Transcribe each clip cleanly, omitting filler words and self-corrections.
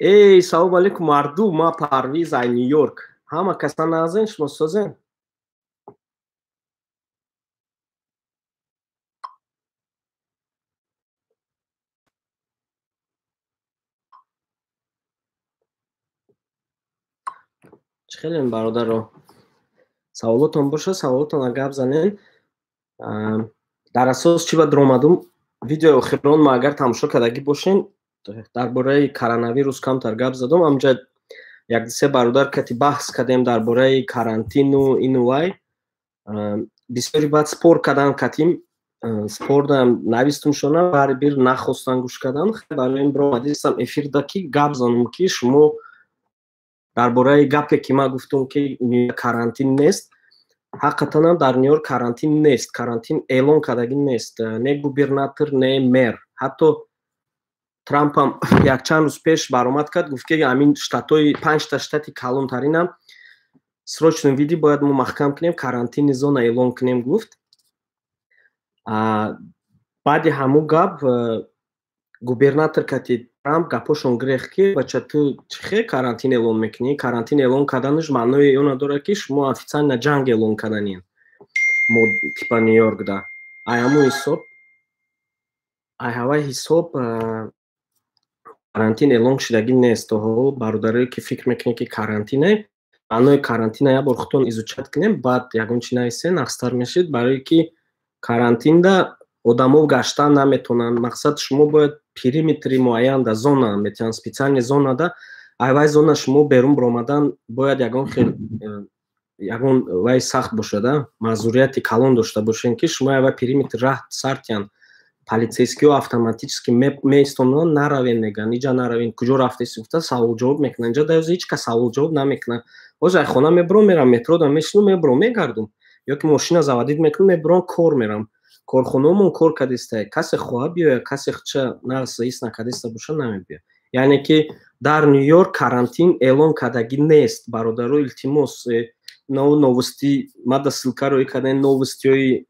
Эй, салом алейкум, мардум, ма Парвиз ай Нью-Йорк. Ҳама каса назен, шумо созен? Чӣ хелем, бародаро? Саволотон боша, саволотонро гап занен. Дар асос чӣ ба дуромадум? Видеои охирон ма агар тамошо кардагӣ бошен, дар бораи коронавирус камтар гап задум. Амҷа як-се бародар кати баҳс кардем дар бораи карантину ину вай. Бисёри баъд спор кардан катим, спордам навистумшона, барибир нахостан гӯш кардан. Барои ин биромадистам эфирда, ки гап занум, ки шумо дар бораи гапе, ки ман гуфтум, ки карантин нест, ҳақиқатанам дар Нью-Йорк карантин нест, карантин эълон кардагӣ нест, не губернатор, не мэр. Ҳатто Трампам якчанд рӯз пеш баромад кард, гуфт, ки ҳамин штатҳои панҷта штати калонтаринам срочном виде бояд мо маҳкам кунем, карантинный зона эълон кунем, гуфт. Баъди ҳамун гап губернатор кати Трамп гапошон гирехт, ки бача, ту чӣ хел карантин эълон мекунӣ? Карантин эълон карданаш маънои онро дорад, ки шумо официально ҷанг эълон карданин мо типа Нью-Йоркда. Ай ҳамун ҳисоб, ай ҳаваи ҳисоб карантин эълон шудагӣ нест то ҳол. Бародарое, ки фикр мекунед, ки карантине, маънои карантина як бор худтон изучать кунем, баъд ягон чи нависен, нақстар мешид. Барое ки карантинда одамо гаштан наметавонанд. Мақсад, шумо бояд периметри муайян да зона метавонанд, специальный зонада, ай вай зона шумо берун баромадан бояд ягон хел ягон вай сахт бошада, мазурияти калон дошта бошем, ки шумо ай вай периметр раҳ сартиян. Полицейскиҳо автоматически меистонанд, наравен мегӯянд, иҷа наравен, куҷо рафтеси гуфта саволҷавоб мекунанд. Инҷа даёз ҳеҷ кас саволҷавоб намекунад. Ҳозир ай хона мебуром, мерам метрода мешинам, мебуром, мегардум, ё ки мошина заводить мекунам, мебуром, кор мерам. Корхонаомон кор кардиста, касе хоҳад биёяд, касе хча нағз ҳис накардиста боша, намебиёяд. Яъне ки дар Нью-Йорк карантин эълон кардагӣ нест, бародаро, илтимос. Нав новости мада ссылка роӣ кардани новостиҳои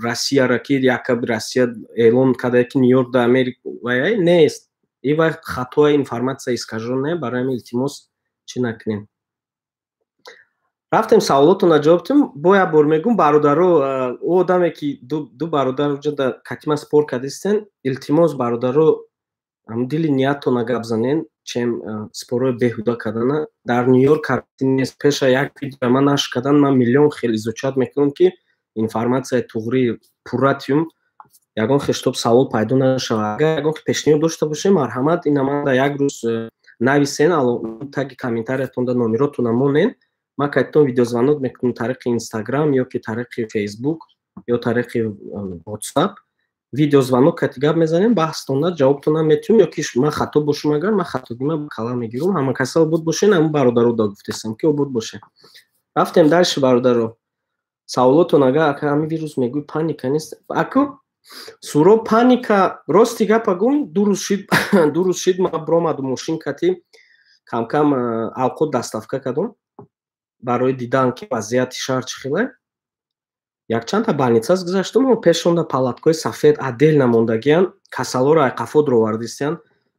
Россияра, ки якобы Россия эълон кардае, ки Нью-Йорк да Америка вай нест. И вай хатоа, информация искаженная. Барои ҳамин, илтимос, чӣ накунем. Рафтем, саволотонро ҷавоб дидем. Бо як бор мегӯм, бародаро, ӯ одаме, ки ду бародар уҷа катима спор кардистен, илтимос, бародаро, дили ниятона гап занен, чем спорҳои беҳуда кардана. Дар Нью-Йорк карантин нест. Пеша як видео ман нашр кардан, ман миллион хел изучать мекунам, ки информатсияи туғри пурра тиюм, ягон хел чтоб савол пайдо нашавад. Агар ягон пешниҳод дошта бошем, марҳамат, ина ман як рӯз нависен, таги комментариятонда номеротона монен, ман кайтон видеозвонок мекунам тариқи Инстаграм ё ки тариқи Фейсбук ё тариқи Ватсап. Видеозвонок кати гап мезанем, баҳстона ҷавобтона метиҳум, ё ки ман хато бошум, агар ман хатогима ба калам мегирум. Ҳама каса обод бошен. Ҳамн бародаро да гуфтесам, ки обод бошен. Рафтем дальше, бародаро. Саволотон агар. Ака, ҳамин вирус мегӯй, паника нест? Аку суро, паника, рости гапа гум, 2 рӯз шид, 2 рӯз шид, ман биромадум мошин кати, камкам авқот доставка кардум барои дидан, ки вазъияти шаҳр чӣ хеле. Якчандта больницас гузаштум, пешонда палаткаҳои сафед отдельно мондагиян, касалҳоро ай қафо дуровардистиян,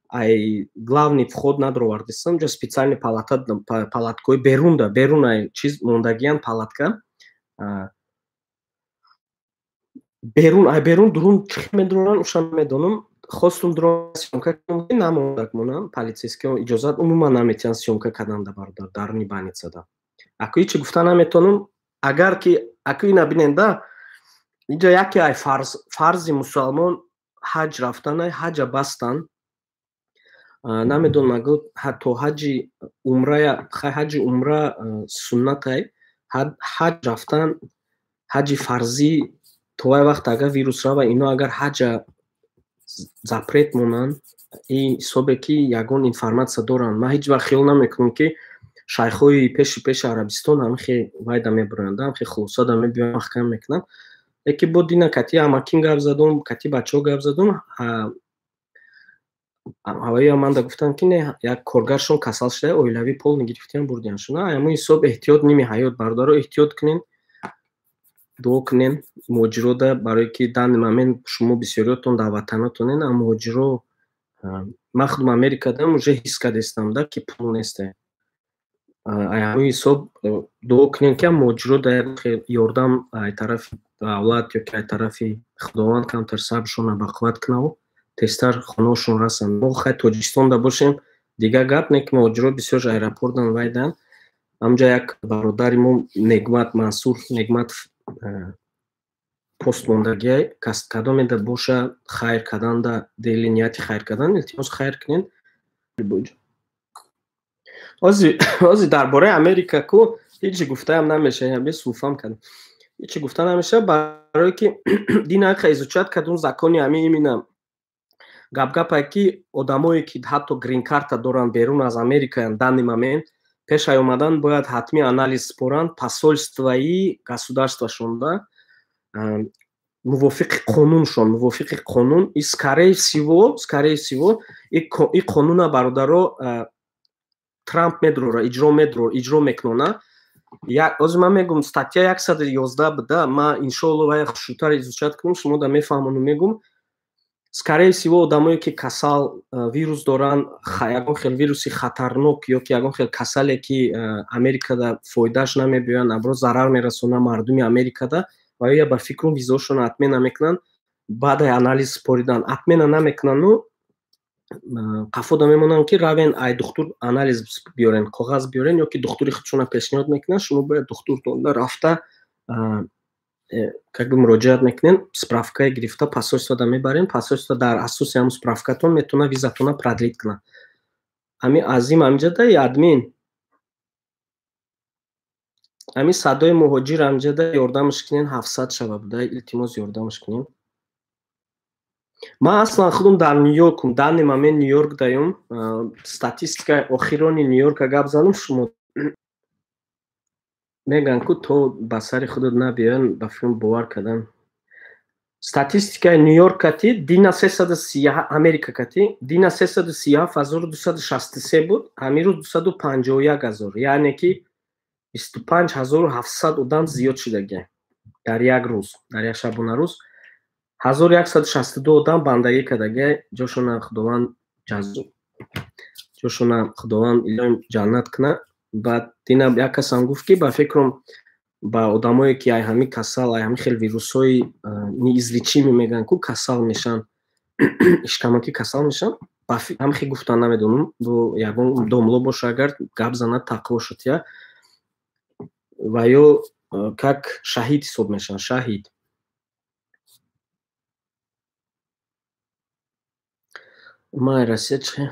ай главный вход надуровардистан. Унҷа специальный палата, палаткаҳои берунда, берун ай чиз мондагиян, палатка берун. Ай берун дурун чӣ медуроран, уша намедонам. Хостум дурон съёмка кунам, намондак монам. Полицейскиҳо иҷозат умуман наметиҳанд съёмка карданда, бародар, даруни больницада. Аку ҳичи гуфта наметавонам. Агар ки аку ина бинен да, инҷа яке ай фарзи мусалмон ҳаҷ рафтана, ҳаҷа бастан. Намедонам, агар то ҳаҷи умрая, хай, ҳаҷи умра суннатай, ҳаҷ рафтан, ҳаҷи фарзӣ, то вай вақт агар вирус рава, ино агар ҳаҷа запрет монанд, ин ҳисобе, ки ягон информатсия доранд. Ман ҳеҷ вақт хиёл намекунам, ки шайхҳои пеши Арабистон ҳамихе вайда мебуранд, ҳамихе хулосада мебиёянд, маҳкам мекунанд. Леки бо дина кати амакин гап задум, кати бачаҳо гап задум, ҳаваи манда гуфтанд, ки не, як коргаршон касал шуда, оилавӣ полный гирифтиян, бурдияншона. Ҳамон ҳисоб эҳтиёт ними ҳаёт, бародаро, эҳтиёт кунен, дуо кунен муҳоҷирода, барое ки данный момент шумо бисёриётон дар ватанотонен, а муҳоҷиро Ман худам Америкадам уже ҳис кардастам да, ки пул несте. Ай ҳамин ҳисоб дуо кунем, ки муҳоҷиро дар як ёрдам ай тарафи давлат ё ки ай тарафи Худованд камтар сабршона бақувват кунаву тезтар хонаошон расанд. Мо хай Тоҷикистонда бошем, дигар гап не, ки муҳоҷиро бисёр аэропортдан вайдан. Ҳамҷа як бародари мо Негмат, Мансур Негматов пост мондагиай, кас кадомеда боша хайр карданда дили нияти хайр кардан, илтимос, хайр кунен. Ҳози дар бораи Америка ку ҳеҷи гуфтаам намешава, бе суфам кардам, ҳеҷи гуфта намешава, барое ки дин ақа изучать кардум закони ҳамин имина гапгапае, ки одамое ки ҳатто грин-карта доранд, берун аз Америкаянд, данный момент пешай омадан бояд ҳатмӣ анализ споранд посольствои государствашонда, мувофиқи қонуншон, мувофиқи қонун. И скорее всего и қонуна, бародаро, Трамп медрора, иҷро медро, иҷро мекунона. Ҳозир ман мегум, статья 111 буда, ман иншоалло вая хушрӯтар изучать кунам, шумо да мефаҳмону мегум. Скорее всего одамое ки касал, вирус доранд, ягон хел вируси хатарнок ё ки ягон хел касале, ки Америкада фоидааш намебиёяд, наоборот, зарар мерасонад мардуми Америкада, ва ё ба фикрум визаошонро отмена мекунанд. Баъдаи анализ споридан отмена намекунану қафода мемонанд, ки равен ай духтур анализ биёрен, коғаз биёрен, ё ки духтури худшона пешниҳод мекунанд. Шумо бояд духтуртонда рафта как бы муроҷиат мекунен, справкае гирифта посольствода мебарен, посольство дар асоси ҳамн справкатон метавона визатона продлить кунад. Ами Азим амҷада админ, ами садои муҳоҷир амҷада ёрдамаш кунен, 700 шава буда, илтимос, ёрдамаш кунен. Ман аслан худам дар Нью-Йоркум, данный момент Нью-Йорк даём. Статистикаи охирони Нью-Йорка гап занам, шумо мегӯянд ку то ба сари худат набиёян, ба филм бовар кардан. Статистикаи Нью-Йорк кати дина 330, Америка кати дина 337 263 буд, ҳамин рӯз 251 000, яъне ки 25 700 одам зиёд шудагия дар як рӯз, дар як шабонарӯз 1162 одам бандагӣ кардагия. Ҷошона Худованд илоҳим ҷаннат кунад. Баъд дина як касам гуфт, ки ба фикрам ба одамое ки ай ҳамин касал, ай ҳамин хел вирусҳои неизлечимый мегӯянд ку, касал мешаванд, ишкамакӣ касал мешаванд, ҳамин хел гуфтан, намедонам, бо ягон домло боша, агар гап занад, тақво шуд я ва ё как шаҳид ҳисоб мешаванд, шаҳид. Май Россия чи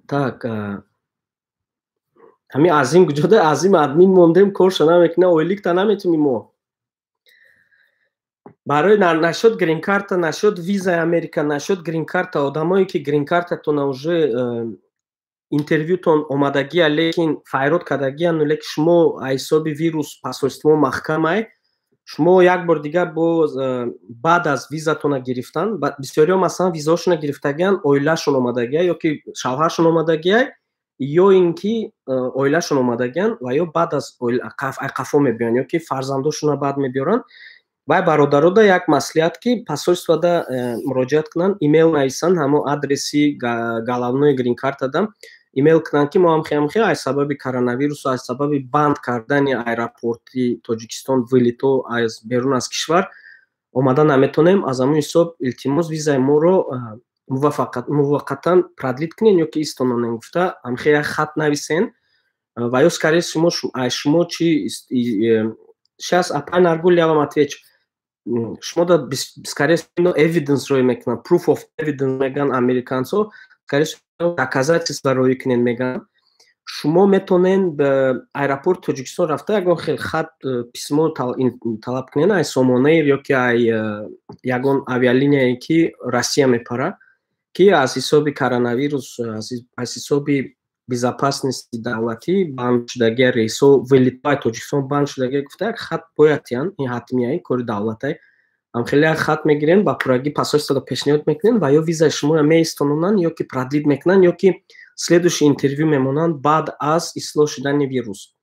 так ҳамин Азим куҷода? Азим админ мондем, корша намекуна, ойликта наметунем мо. Барои нашуд грин-карта, нашуд визаи Америка, нашуд грин-карта, одамое ки грин-картатона уже интервютон омадагия, лекин файрод кардагияну, лекин шумо ҳисоби вирус посольство маҳкамай, шумо як бор дигар боз баъд аз визатона гирифтан, бисёриҳо масалан визаошона гирифтагиян, оилашон омадагия ё ки шавҳаршон омадагия, ё ин ки оилашон омадагиян, ва ё баъд аз қафо мебиёянд, ё ки фарзандошона баъд мебиёранд. Вай бародарода як маслиҳат, ки посольствода муроҷиат кунанд, имейл нависанд, ҳамон адреси головной грин-картада имейл кунанд, ки мо ҳамхе аз сабаби коронавирусу аз сабаби банд кардани аэропорти Тоҷикистон, вылето аз берун аз кишвар омада наметонем, аз ҳамон ҳисоб илтимос, визаи моро муваққатан продлить кунен ё ки истононем гуфта, ҳамхе як хат нависен. Ва ё скорее всего шумо чи сейчас, апай Наргул, я вам отвечу, шумо да скорее всего evidence рӯй мекунанд, proof of evidence мегӯянд американцо, скорее всего доказательства рӯй кунен мегӯянд. Шумо метонен ба аэропорти Тоҷикистон рафта, ягон хел хат, письмо талаб кунен ай Сомонаир ё ки ай ягон авиалинияе, ки Россия мепарад, ки аз ҳисоби коронавирус, аз ҳисоби безопасности давлатӣ банд шудагия, рейсо вылетҳои Тоҷикистон банд шудагия гуфта, як хат бояд тиҳанд. Ин ҳатмияи кори давлатай. Ҳамхеле як хат мегирен, ба пуррагӣ посольствода пешниҳод мекунен, ва ё визаи шуморо меистононанд, ё ки продлить мекунанд, ё ки следующий интервю мемонанд баъд аз ислоҳ шудани вирус.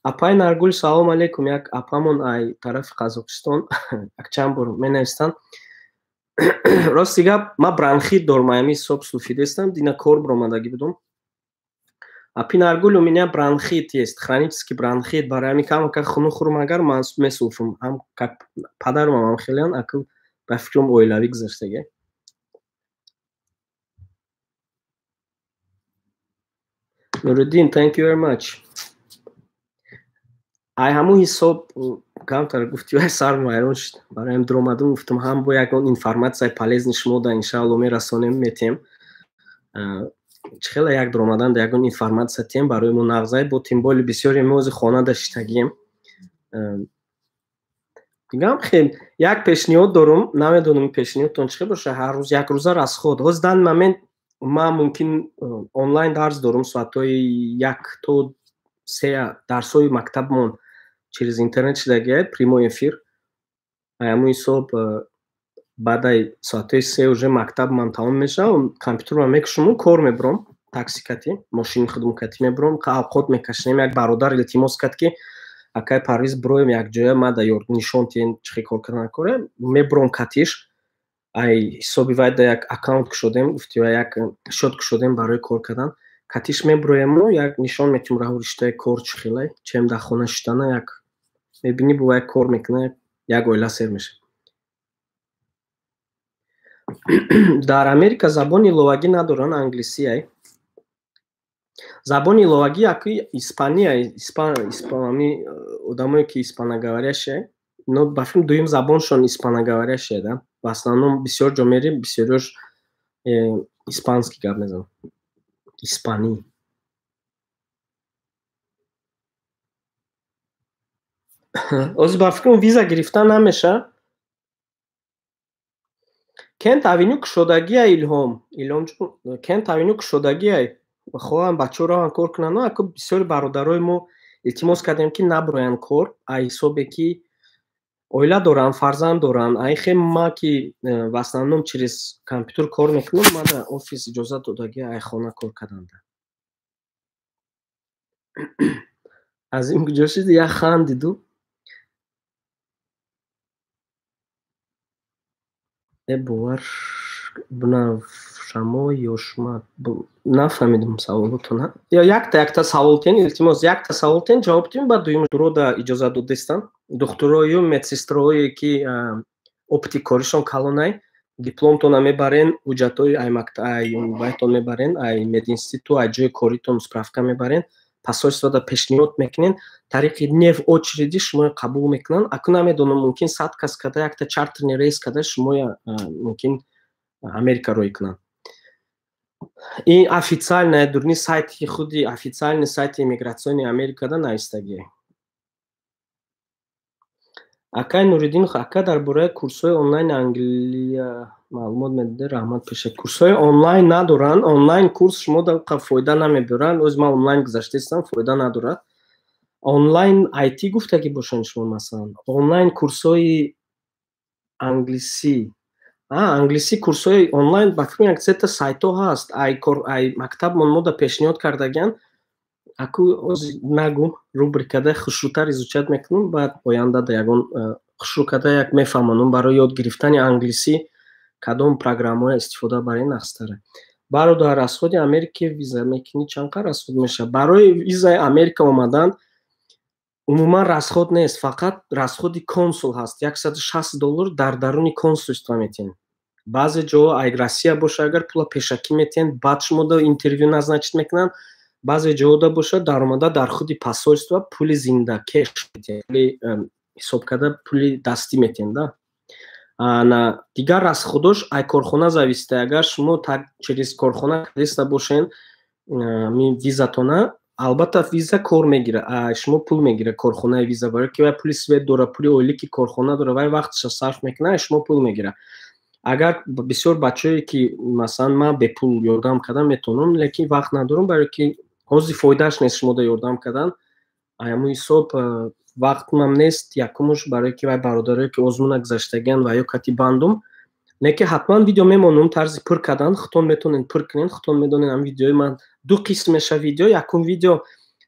Апай Наргул, салом алейкум. Як апамон ай тарафи Қазоқистон як чанд бор менавистанд. Рости гап, ман бронхит дорам, ами ҳисоб сулфидестам, дина кор биромадагӣ будум. Апи Наргул, у меня бронхит есть, хронический бронхит, барои ҳамин камака хунук хӯрам, агар ман месулфам. Ҳам как падармам ҳам хелеан, аку ба фикрам оилавӣ гузаштага. Нуриддин, thank you very much. Ай ҳамун ҳисоб камтар гуфти, вай сарм вайрон шуд. Барои ҳам дуромадум, гуфтам ҳам бо ягон информатсияи полезный шумо да иншаалло мерасонем, метем. Чӣ хела як дуромадан да ягон информатсия тем барои мо нағзай, бо тем более бисёре мо ози хона да шиштагием. Дигам хел як пешниҳод дорум, намедонам пешниҳодтон чӣ хел боша, ҳар рӯз як рӯза расход. Ҳоз дан момент ман мумкин онлайн дарс дорум соатҳои 1 то 3, дарсҳои мактабмон через интернет шидагиай, прямой эфир. Ҳамун ҳисоб баъдаи соатҳои 3 уже мактабман тамом мешавам, компютерман мекушуму кор мебурам, такси кати, мошини худум кати мебурам, авқот мекашинем. Як бародар илтимос кард, ки акай Парвиз, бироем якҷоя, ма да ёр нишон тиҳем чӣ хел кор кардан коре, мебурам катиш. Ай ҳисоби вай да як аккаунт кушодем, гуфти вай як счёт кушодем барои кор кардан. Катиш мебуроему як нишон метиҳем раҳу риштаи кор чӣ хелай, чем дар хона шиштана, як мебинӣ бо як кор мекуна, як оила сер мешавад. Дар Америка забони иловагӣ надоранд, англисиай. Забони иловагӣ яки испания, ами одамое ки испаноговорящие, но ба фикр дуюм забоншон испаноговорящие да. В основном бисёр ҷо мерем, бисёриёш испанский гап мезананд. Испанӣ. Ҳозир ба фикрам виза гирифтан намешавад. Кент Авеню кушодагиай, Илҳом. Илҳомҷон, Кент Авеню кушодагиай. Хоҳам бачаҳо раванд кор кунанд, аку бисёри бародарои мо илтимос кардем, ки набуроянд кор, ай ҳисобе ки оила доранд, фарзанд доранд. Ай хе ма ки в основном через компютер кор мекунам, ма дар офис иҷозат додагӣ ай хона кор карданда. Аз ин куҷо шуд? Як хандиду. Э, бовар шамо ё шума, нафаҳмидум саволотона. Ё якта якта савол тен, илтимос, якта савол тен, ҷавоб тем, баъд дуюм рода иҷозат додестам. Духтурою медсестрое ки опыти коришон калонай, дипломтона мебарен, ҳуҷҷатҳои ай ай вайтон мебарен, ай мединституту, ай ҷои коритон справка мебарен, посольствода пешниҳод мекунен, тариқи не в очереди шуморо қабул мекунанд. Аку намедонам, мумкин 100 кас када якта чартерный рейс када шумоя мумкин Америка рӯй кунанд. Ин официальная дурни сайти худи официальный сайти иммиграциони Америкада навистагие. Акай Нуриддин, ака, дар бораи курсҳои онлайни Англия маълумот медиҳед, раҳмат пеша. Курсҳои онлайн надоранд. Онлайн курс шумо фоида намебаранд. Оз ман онлайн гузаштаистам, фоида надорад. Онлайн IT гуфтагӣ бошанд шумо, масалан. Онлайн курсҳои англисӣ. Англисӣ курсҳои онлайн ба фикр як сета сайтҳо ҳаст. Ай кор ай мактабмон мо да пешниҳод кардагиан. Аку оз нагум, рубрикада хушрӯтар изучать мекунам, баъд оянда да ягон хушрӯ када як мефаҳмонам, барои ёд гирифтани англисӣ кадом программаҳоя истифода барен нағзтара. Бародар, расходи Америка виза мекунӣ, чанд қадр расход мешавад? Барои визаи Америка омадан умуман расход нест, фақат расходи консул ҳаст. 160 доллар дар даруни консульство метиҳем. Баъзе ҷоҳо, ай Россия боша агар, пула пешакӣ метиҳем, баъд шумо да интервю назначить мекунанд. Баъзе ҷоҳода бошад, даромада дар худи посольство пули зинда кеш метиҳем, пули ҳисоб карда, пули дастӣ метиҳем да. На дигар расходош ай корхона зависит. Агар шумо через корхона кадиста бошен визатона, албатта виза кор мегира, шумо пул мегира корхонаи виза, барои ки вай пули свет дора, пули ойлики корхона дора, вай вақташа сарф мекуна, шумо пул мегира. Агар бисёр бачаое ки масалан ман бепул ёрдам кардан метавонам, лекин вақт надорам, барои ки ҳозир фоидааш нест шумода ёрдам кардан. Ҳамун ҳисоб вақтмам нест, якумуш барое ки вай бародарое ки озмуна гузаштагиан ва ё кати бандум. Не ки ҳатман видео мемонам тарзи пур кардан, худтон метавонед пур кунед, худтон медонед. Ҳам видеои ман ду қисм мешавад видео. Якум видео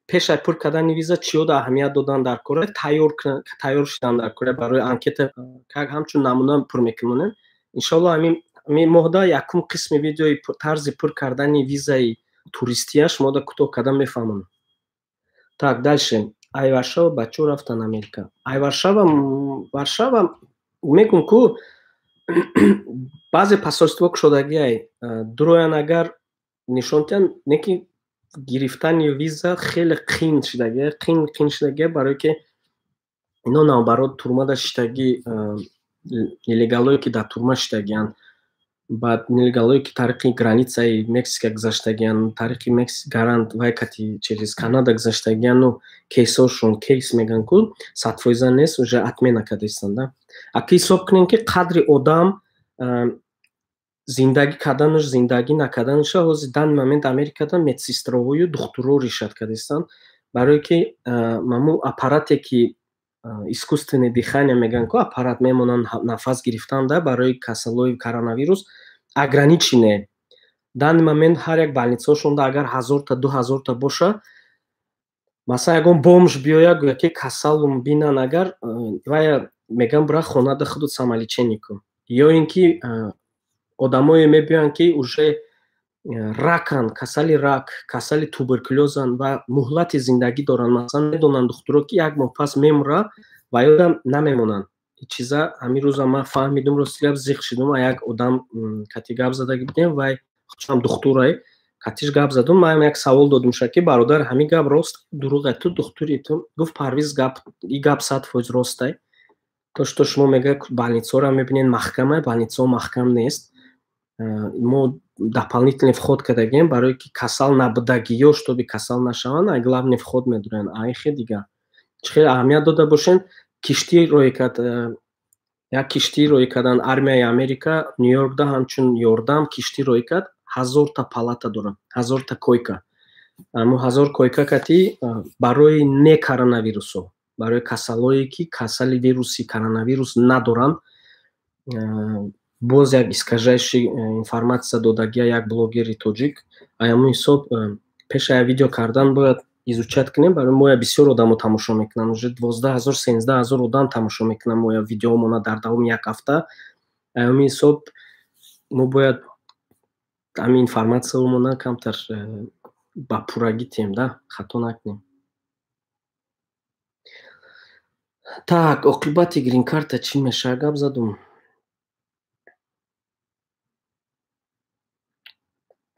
пеш аз пур кардани виза чиёда аҳамият додан дар кора, тайёр шудан дар кора барои анкета, ҳамчун намуна пур мекунонем. Иншоалло, ҳамин моҳда якум қисми видеои тарзи пур кардани визаи туристия шумода кӯтоҳ карда мефаҳмонам. Так, дальше. Ай Варшава бачаҳо рафтан Америка. Ай Варшава мегум ку баъзе посольство кушодагиай дуроян, агар нишон диҳанд, не ки гирифтани виза хеле қин шудагия, қин шудагия, барое ки ино наоборот турмада шиштагӣ, нелегалое ки дар турма шиштагиянд, баъд нелегалое ки тариқи границаи Мексика гузаштагиянд, тариқи гарант вай кати через Канада гузаштагияну кейсошон кейс мегӯянд ку 100% нест, уже отмена кардаистанд. Да, аки ҳисоб кунем, ки қадри одам зиндагӣ карданаш, зиндагӣ накарданаша ҳозир данный момент Америкада медсестраҳою духтуро решать кардаистанд, барое ки маму аппарате ки искусственное дыхание мегӯянд ку, аппарат мемонанд нафас гирифтанда барои касалҳои коронавирус, ограниченное. Данный момент ҳар як больницаҳошонда агар 1000-та, 2000-та боша, масалан, ягон бомж биёяд, гӯяд ки касалум бинан, агар вая мегӯянд, бура хонада худут самолечение кун, ё ин ки одамое мебиёянд, ки уже ракан, касали рак, касали туберкулёзан ва муҳлати зиндагӣ доранд, масалан, медонанд духтуро, ки як моҳ пас мемура, ва ёдам намемонанд. Ин чиза ҳамин рӯза ман фаҳмидум, рости гап, зиқ шидум. Як одам кати гап задагӣ будем, вай худшам духтурай, катиш гап задум, ман як савол додум ша, ки бародар, ҳамин гап рост дурӯғ, ту духтури ту? Гуфт: «Парвиз, гап и гап 100% ростай, то что шумо мега больницаро мебинед маҳкама, больницаҳо маҳкам нест, мо дополнительный вход кардагем, барое ки касал набудагиё, чтобы касал нашаванд, ай главный вход медуранд». Айхе дигар чӣ хеле аҳамият дода бошен, киштӣ роӣ кард, як киштӣ роӣ карданд, армияи Америка Ню-Йоркда ҳамчун ёрдам киштӣ роӣ кард, 1000-та палата дорад, 1000-та койка. Аммо 1000 койка кати барои не коронавирусо, барои касалое ки касали вируси коронавирус надоранд. Боз як искажающий информация додагия як блогери тоҷик. Аяму ҳисоб пеша як видео кардан бояд изучать кунем, барои моя бисёр одамо тамошо мекунанд, уже 12 000, 13 000 одам тамошо мекунанд моя видеомона дар давоми як ҳафта. Аями ҳисоб мо бояд ҳамин информатсиямона камтар ба пуррагӣ тиҳем, да хато накунем. Так, оқибати гринкарта чӣ мешавад, гап задум.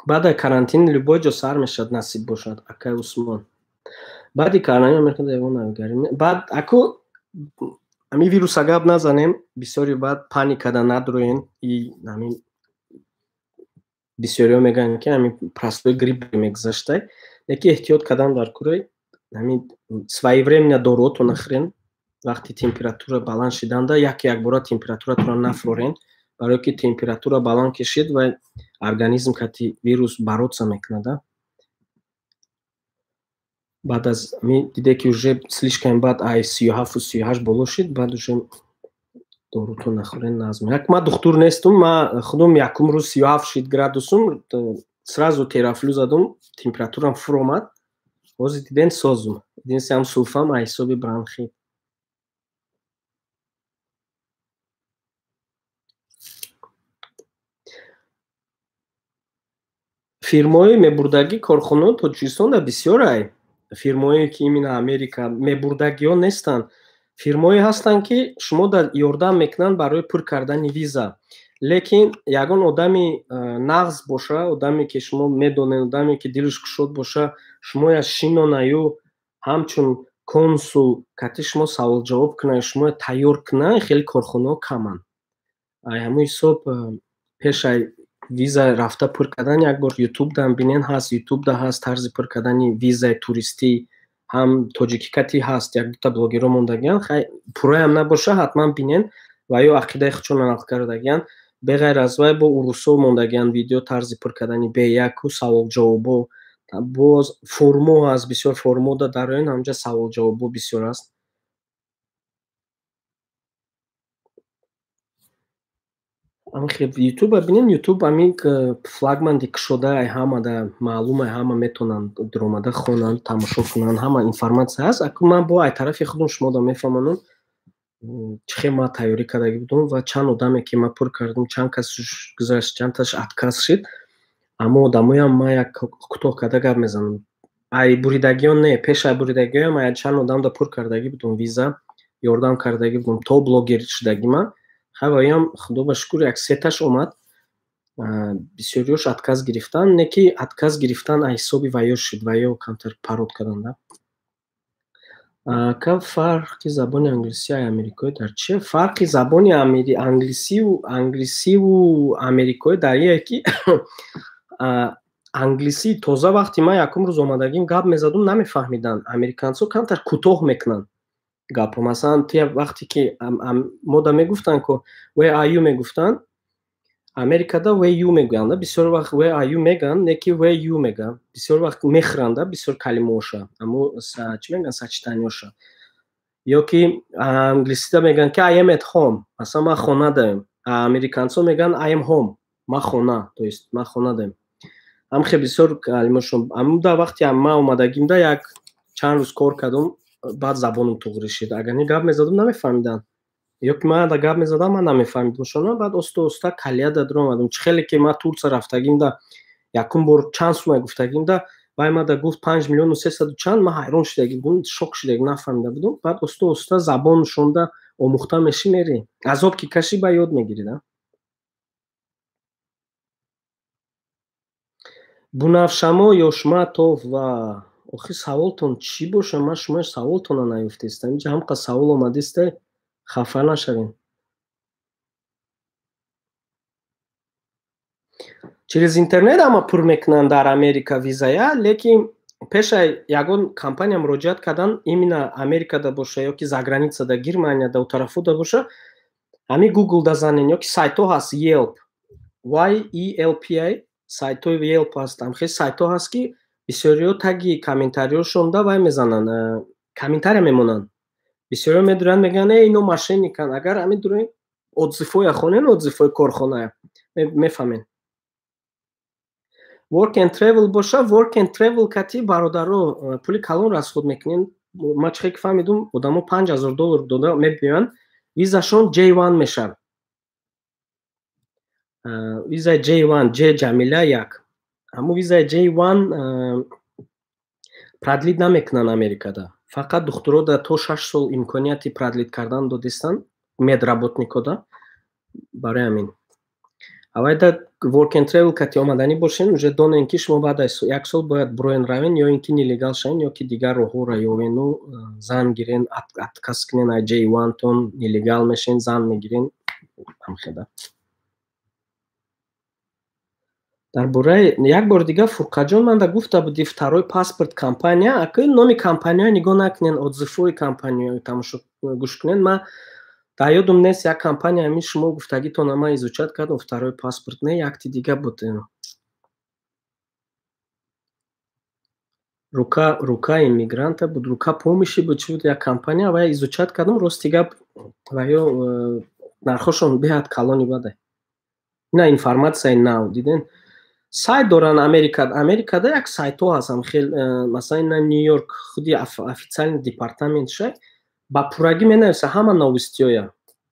Баъд карантин любой ҷо сар мешавад, насиб бошад, акай Усмон. Баъди карантин баъд аку ҳамин вируса гап назанем бисёри, баъд паникада надроен. И ҳамин бисёриҳо мегӯянд, ки ҳамин простой грипп мегузаштай, яки эҳтиёт кардан дар кӯрай, ҳамин своевременно доруотро нахӯрен, вақти температура баланд шиданда як якбора температуратро нафрорен, барое ки температура баланд кишид ва организм кати вирус бороться мекунада. Баъд аз диде ки уже слишком баъд ай 37-у 38 боло шид, баъд уже дорутро нахӯрен назм. Як ман духтур нестум, ман худум якум рӯз 37 шид градусум, сразу Терафлю задум, температурам фуромад, ҳозир диден созум, единственное сулфам ай ҳисоби бронхит. Фирмаҳои мебурдагӣ корхонаҳо Тоҷикистонда бисёрай, фирмаҳое ки именно Америка мебурдагиҳо нестанд, фирмаҳое ҳастанд, ки шумо дар ёрдам мекунанд барои пур кардани виза, лекин ягон одами нағз боша, одаме ки шумо медонед, одаме ки дилаш кушод боша, шумоя шинонаю ҳамчун консул кати шумо саволҷавоб кунад, шумоя тайёр кунад, хеле корхонаҳо каманд. Ҳамун ҳисоб пешай виза рафта пур кардан як бор ютуб-дам бинен, ҳаст, ютубда ҳаст тарзи пур кардани визаи туристӣ, ҳам тоҷикӣ кати ҳаст, як дута блогерҳо мондагианд, хай пурраям набоша, ҳатман бинен ва ё ақидаи худшонро нақл кардагианд. Беғайр аз вай бо урусҳо мондагианд видео тарзи пур кардани беяку саволҷавобо, боз формо ҳаст, бисёр формода дароен, ҳамҷа саволҷавобо бисёр аст. Ютуба бинем, ютуб ҳамин флагманди кушодаай, ҳамада маълумай, ҳама метавонанд дуромада хонанд, тамошо кунанд, ҳама информатсия ҳаст. Аку ман бо ай тарафи худум шумода мефаҳмонам. Чӣ хел ман тайёрӣ кардагӣ будум ва чанд одаме ки ман пур кардам, чанд кас гузашт, чандташ отказ шид. Аммо одамоям ман як кӯтоҳ карда гап мезанам. Ай буридагиён не, пеш ай буридагиён ман чанд одамда пур кардагӣ будум виза, ёрдам кардагӣ будум то блогер шудагима. Хаваям худо ба шукр як сеташ омад. Бисёриёш отказ гирифтан, не ки отказ гирифтан ай ҳисоби ваё шуд, ваё камтар парод карданда. Ка фарқи забони англисӣ ай америкоӣ дар чие? Фарқи забони англисиву америкоӣ дар ие ки англисӣ тоза вақти ман якум рӯз омадагим гап мезадум, намефаҳмиданд. Американцо камтар кӯтоҳ мекунанд гапро. Масалан, ту вақте ки мода мегуфтанд ку where are you мегуфтанд, Америкада where you мегӯянд. Бисёр вақт where are you мегӯянд, не ки where you мегӯянд. Бисёр вақт мехӯранда бисёр калимаоша, аммо чӣ мегӯянд, сочетанияша. Ё ки англисида мегӯянд ки I am at home, масалан ман хона даем. Американцо мегӯянд I am home, ман хона, то есть ман хона даем. Ҳам хеле бисёр калимашон. Аммо вақте ман омадагимда як чанд рӯз кор кардум, баъд забонам туғри шид. Агар не гап мезадум, намефаҳмиданд. Ё ки ман гап мезадам, ман намефаҳмидумшона. Баъд оста оста калияда даромадум. Чӣ хеле ки ман Турция рафтагимда якум бор чанд сума гуфтагимда, вай мада гуфт 5 миллиону 300 чанд, ман ҳайрон шудагӣ будум, шок шудагӣ, нафаҳмида будум. Баъд оста оста забоншонда омӯхта мешӣ, мерӣ. Азоб ки кашӣ, ба ёд мегирӣ. Бунафшамо Ёшматов ва охи саволтон чӣ боша? Ман шумо саволтонро наёфтестам. Инҷа ҳамқа савол омадиста, хафа нашавем. Через интернет ҳама пур мекунанд дар Америка визая, лекин пеша ягон компания муроҷиат кардан, именно Америкада боша ё ки заграницада, Германияда, у тарафуда боша, ҳами Google-да занен ё ки сайтҳо ҳаст Yelp, Y E L P, сайтҳои Yelp ҳастам. Хеле сайтҳо ҳаст ки бисёриҳо таги комментариёшонда вай мезананд, комментария мемонанд. Бисёриҳо медуранд, мегӯянд, э, ино мошенниканд. Агар ҳамин дурои отзывҳоя хонен, отзывҳои корхоная, мефаҳмед. Work and travel боша, work and travel кати бародаро пули калон расход мекунен. Ман чӣ ки фаҳмидум, одамо $5000 дода мебиёянд, визашон J1 мешавад. Визаи J1, J Ҷамила як. Ҳамун визаи J1 продлить намекунанд Америкада. Фақат духтурода то 6 сол имконияти продлить кардан додистанд, медработникода. Барои ҳамин. Авайда work and travel кати омаданӣ бошен, уже донен ки шумо баъд аз як сол бояд броен равен, ё ин ки нелегал шавен, ё ки дигар роҳҳоро ёвену зан гирен, отказ кунен аз J1 тон, нелегал мешен, зан мегирен. Ҳамхеда. Дар бораи як бори дигар Фурқатҷон манда гуфта буди второй паспорт компания, ака номи компанияро нигоҳ накунен, отзывҳои компанияро тамошо гӯш кунен. Ман дар ёдум нест як компания ҳамин шумо гуфтагитона ман изучать кардам, второй паспорт не, якти дига буд. Рука иммигранта буд, рука помощи буд, чӣ буд як компания, ва изучать кардам, рости гап ва ё нархошон беҳад калони баде. Ина информатсияи нав диден. Сайт доранд Америка, Америкада як сайтҳо ҳастанд, хел масалан ина Нью-Йорк худи официальный департамент шай ба пуррагӣ менависа ҳама новостиҳоя.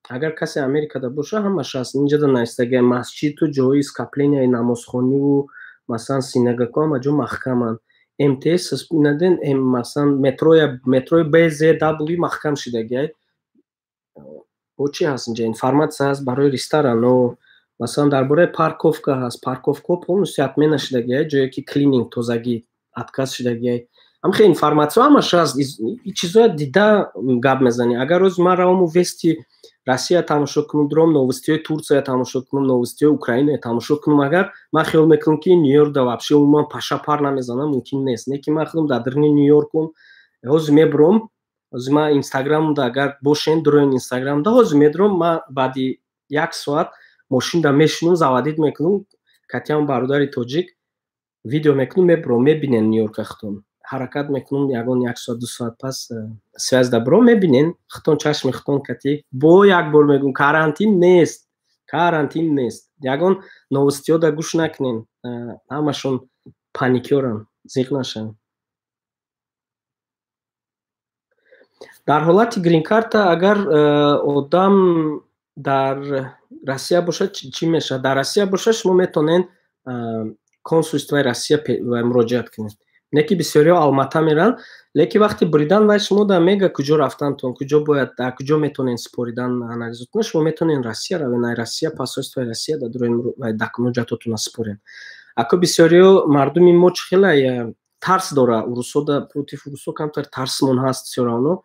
Агар касе Америкада боша, ҳамаш ҳаст. Инҷода навистагия масҷиду ҷои скопленияи намозхониву масалан синагогҳо ҳама ҷо маҳкаманд. МТС инаден, масалан метрои БЗW маҳкам шидагиай. Бо чӣ ҳаст инҷа? Информатсия ҳаст барои ресторано, масалан дар бораи парковка ҳаст. Парковкаҳо полностью отмена шидагиай, ҷое ки клининг тозагӣ отказ шидагиай. Ҳамхел информатсия ҳамаш ҳаст. Ин чизоя дида гап мезанӣ. Агар рӯз ман раваму Вести Россия тамошо кунам, дуром новостиҳои Турция тамошо кунам, новостиҳои Украина тамошо кунам, агар ман хиёл мекунам ки Нью-Йорк да вообще умуман паша пар намезанам, мумкин нест. Не ки ман худам дар даруни Нью-Йоркум, ҳозир мебуром, ҳозир ман Инстаграмда агар бошен, дурои Инстаграмда ҳозир медуром, ман баъди як соат мошинда мешинам, заводить мекунам, катиам бародари тоҷик видео мекунам, мебуром, мебинен Нью-Йорка худтон. Ҳаракат мекунам, ягон як соат, 2 соат пас связь да бро, мебинен худтон, чашми худтон кати. Бо як бор мегӯм, карантин нест, карантин нест. Ягон новостиҳо да гӯш накунен, ҳамашон паникёранд, зиқ нашавед. Дар ҳолати грин-карта агар одам дар Россия бошад, чӣ мешавад? Дар Россия бошад, шумо метавонед консулствои Россия муроҷиат кунед. Не ки бисёриҳо Алмата меранд, лекин вақти буридан вай шумо да мега куҷо рафтантон, куҷо бояд, дар куҷо метавонед супоридан анализотона, шумо метавонед Россия равед, ай Россия, посольствои Россия да дуроен вай ҳуҷҷатотона супоред. Ако бисёриҳо мардуми мо чӣ хелай тарс дора, урусо да против урусо камтар тарсмон ҳаст всё равно.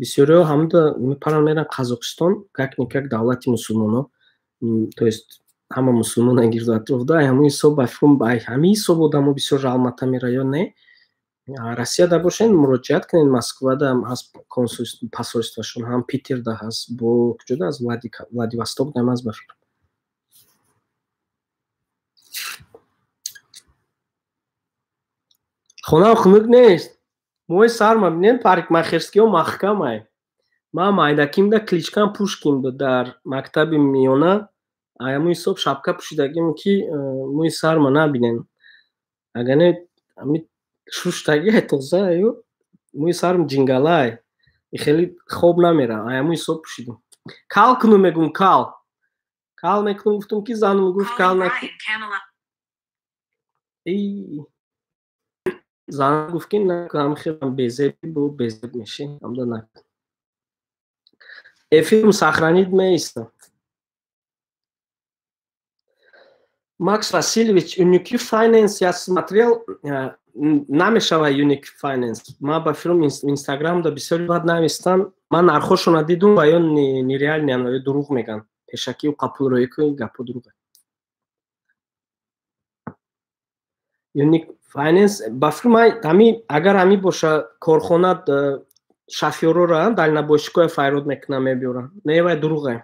Бисёриҳо ҳамда мепаранд меранд Қазоқистон, как-никак давлати мусулмоно, то есть ҳама мусулмона гирду атрофда, ҳамин ҳисоб ба фикрам, ҳамин ҳисоб одамо бисёр Алмата мера ё не. Россияда бошен, муроҷиат кунед, Москвада ҳаст консулство, посольствошон, ҳам Питерда ҳаст, бо куҷода ҳаст, Владивостокда ҳам ҳаст ба фикрам. Хонаам хунук нест. Мӯи сарма бинед, парикмахерскиҳо маҳкамай. Ман майдакимда кличкам Пушкин буд дар мактаби миёна. Ҳамун ҳисоб шапка пӯшидагим, ки мӯи сарма набинен. Агар не, ҳами шуштагиай тоза, ю мӯи сарм ҷингалай. Хеле хоб намера. Ҳамун ҳисоб пӯшидам. Кал куну мегум, кал. Кал мекунум, гуфтум ки занум гуфт кал накун. Занам гуфт ки накунам, хелам безеб бу безеб меши, ҳамда накун. Эфирм сохранить меиста. Макс Васильевич, Unique Finance я смотрел, намешава Unique Finance. Ма ба филм Инстаграм да бисёр бад навистан. Ман нархошона дидум ва ё нереальный, ё дурӯғ меган. Пешакӣ ӯ қапул рӯй кун, гапо дурӯғ. Unique Finance ба филм ҳами агар ҳами боша корхона шофёрора дальнобойщикоя файрод мекунам мебиёрам. Не, вай дурӯғе.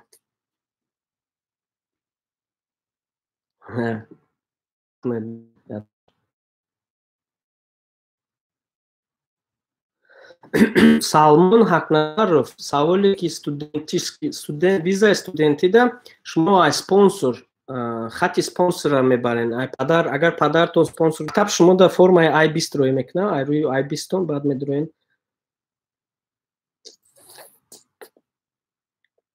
Салмон Ҳақназаров, саволе ки студент визаи студентида шумо ай спонсор, хати спонсора мебарен, ай падар, агар падартон спонсор таб шумо да формаи ай 20 рӯй мекунад, ай рӯи ай 20 тон баъд медроен.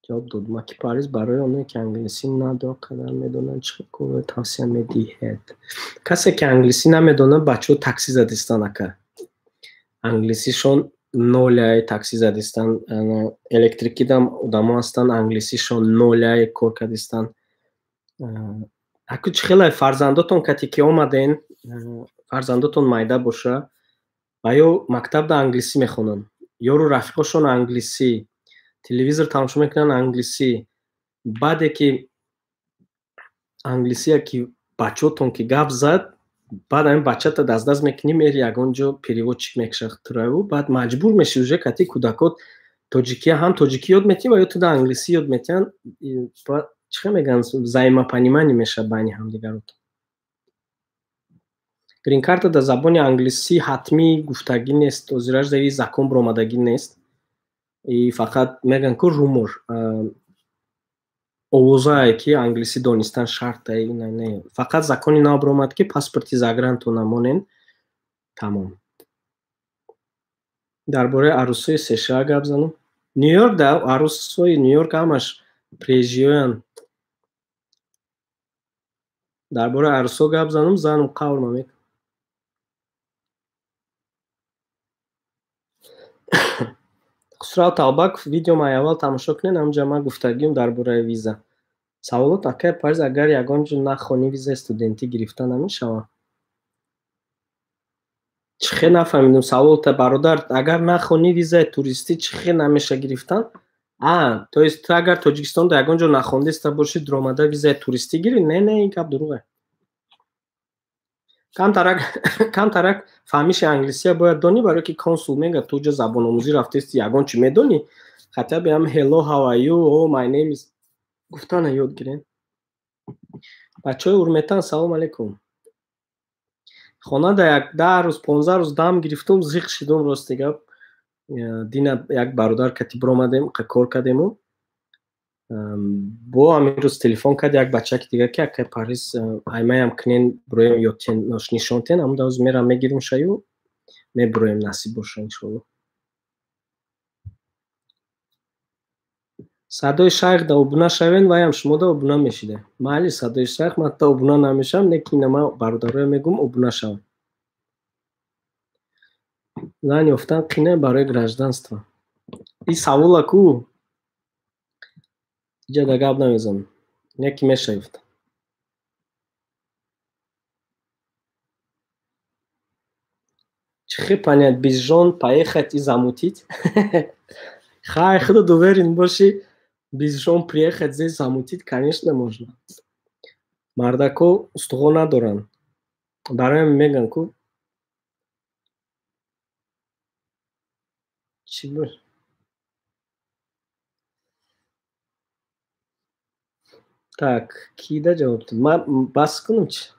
Ҷавоб дод Маки Париз барои оне ки англисӣ надо қадар медонанд чӣ корро тавсия медиҳед? Касе ки англисӣ намедонад, бачаҳо такси задистан ака. Англисишон ноляй такси задистан, электрикидам одамо ҳастанд, англисишон ноляй кор кардистан. Аку чӣ хелай фарзандотон кати ки омаден, фарзандотон майда боша, ва ё мактабда англисӣ мехонанд, ёру рафиқошон англисӣ, телевизор тамошо мекунанд англисӣ. Баъде ки англисия ки бачаотон ки гап зад, баъд ҳамин бачата даст-даст мекунӣ, мери ягон ҷо переводчик мекушад тураву, баъд маҷбур мешӣ уже кати кӯдакот тоҷикия ҳам тоҷикӣ ёд метиҳӣ ва ё туда англисӣ ёд метиҳанд. Чӣ хел мегӯянд, взаимопонимание мешавад байни ҳамдигаротон. Грин-карта дар забони англисӣ ҳатмӣ гуфтагӣ нест, озираш дар закон баромадагӣ нест. И фақат мегӯянд ку румор, овозае ки англисӣ донистан шарта, ина не. Фақат закони нав баромад ки паспорти загрантон намонен, тамом. Дар бораи арӯсҳои США гап занам. Нью-Йорк да арӯсҳои Нью-Йорк ҳамаш прежиёянд. Дар бораи арӯсҳо гап занам, занам қавр мекунад. Хусрав Талбаков, видеомаи аввал тамошо кунед, ҳамҷа ман гуфтагиам дар бораи виза. Саволот акай Париз, агар ягон ҷо нахонӣ визаи студентӣ гирифта намешавад? Чӣ хел нафаҳмидум саволта, бародар. Агар нахонӣ визаи туристӣ чӣ хел намеша гирифтан? То есть ту агар Тоҷикистонда ягон ҷо нахондиста бошӣ, дуромада визаи туристӣ гирӣ? Не, не, ин гап дурӯғе. Камтарак фаҳмиши англисия бояд донӣ, барое ки консул мегӯяд ту ҷо забономӯзӣ рафтаисти, ягон чӣ медонӣ? Хотя бы ҳам hello, how are you, oh, my name is гуфтана ёд гирен. Бачаҳои Урметан, салом алейкум. Хонада як 10 рӯз, 15 рӯз дам гирифтум, зиқ шидум, рости гап. Дина як бародар кати биромадем, кор кардему. Бо ҳамин рӯз телефон кард як бачаки дигар ки акай Париз аймаям кунен, бироем ё нишонтен, ҳамун давз мерам мегирим шаю, мебироем, насиб боша иншоалло. Садои шайх да обуна шавен, ваям шумо да обуна мешиде. Майли, садои шайх ман та обуна намешам, не ки ина ман бародароя мегум обуна шавам. Зан ёфтан қина барои гражданство. И савола ку иҷа да гап намезанам. Не ки меша ёфта. Чихе понять без жен поехать и замутить? Хай, худо уверен боши, без жен приехать здесь замутить, конечно, можно. Мардако устуғо надоранд. Барои меган ку чӣ буд? Так, ки да ҷавоб дод? Ман бас кунам чи?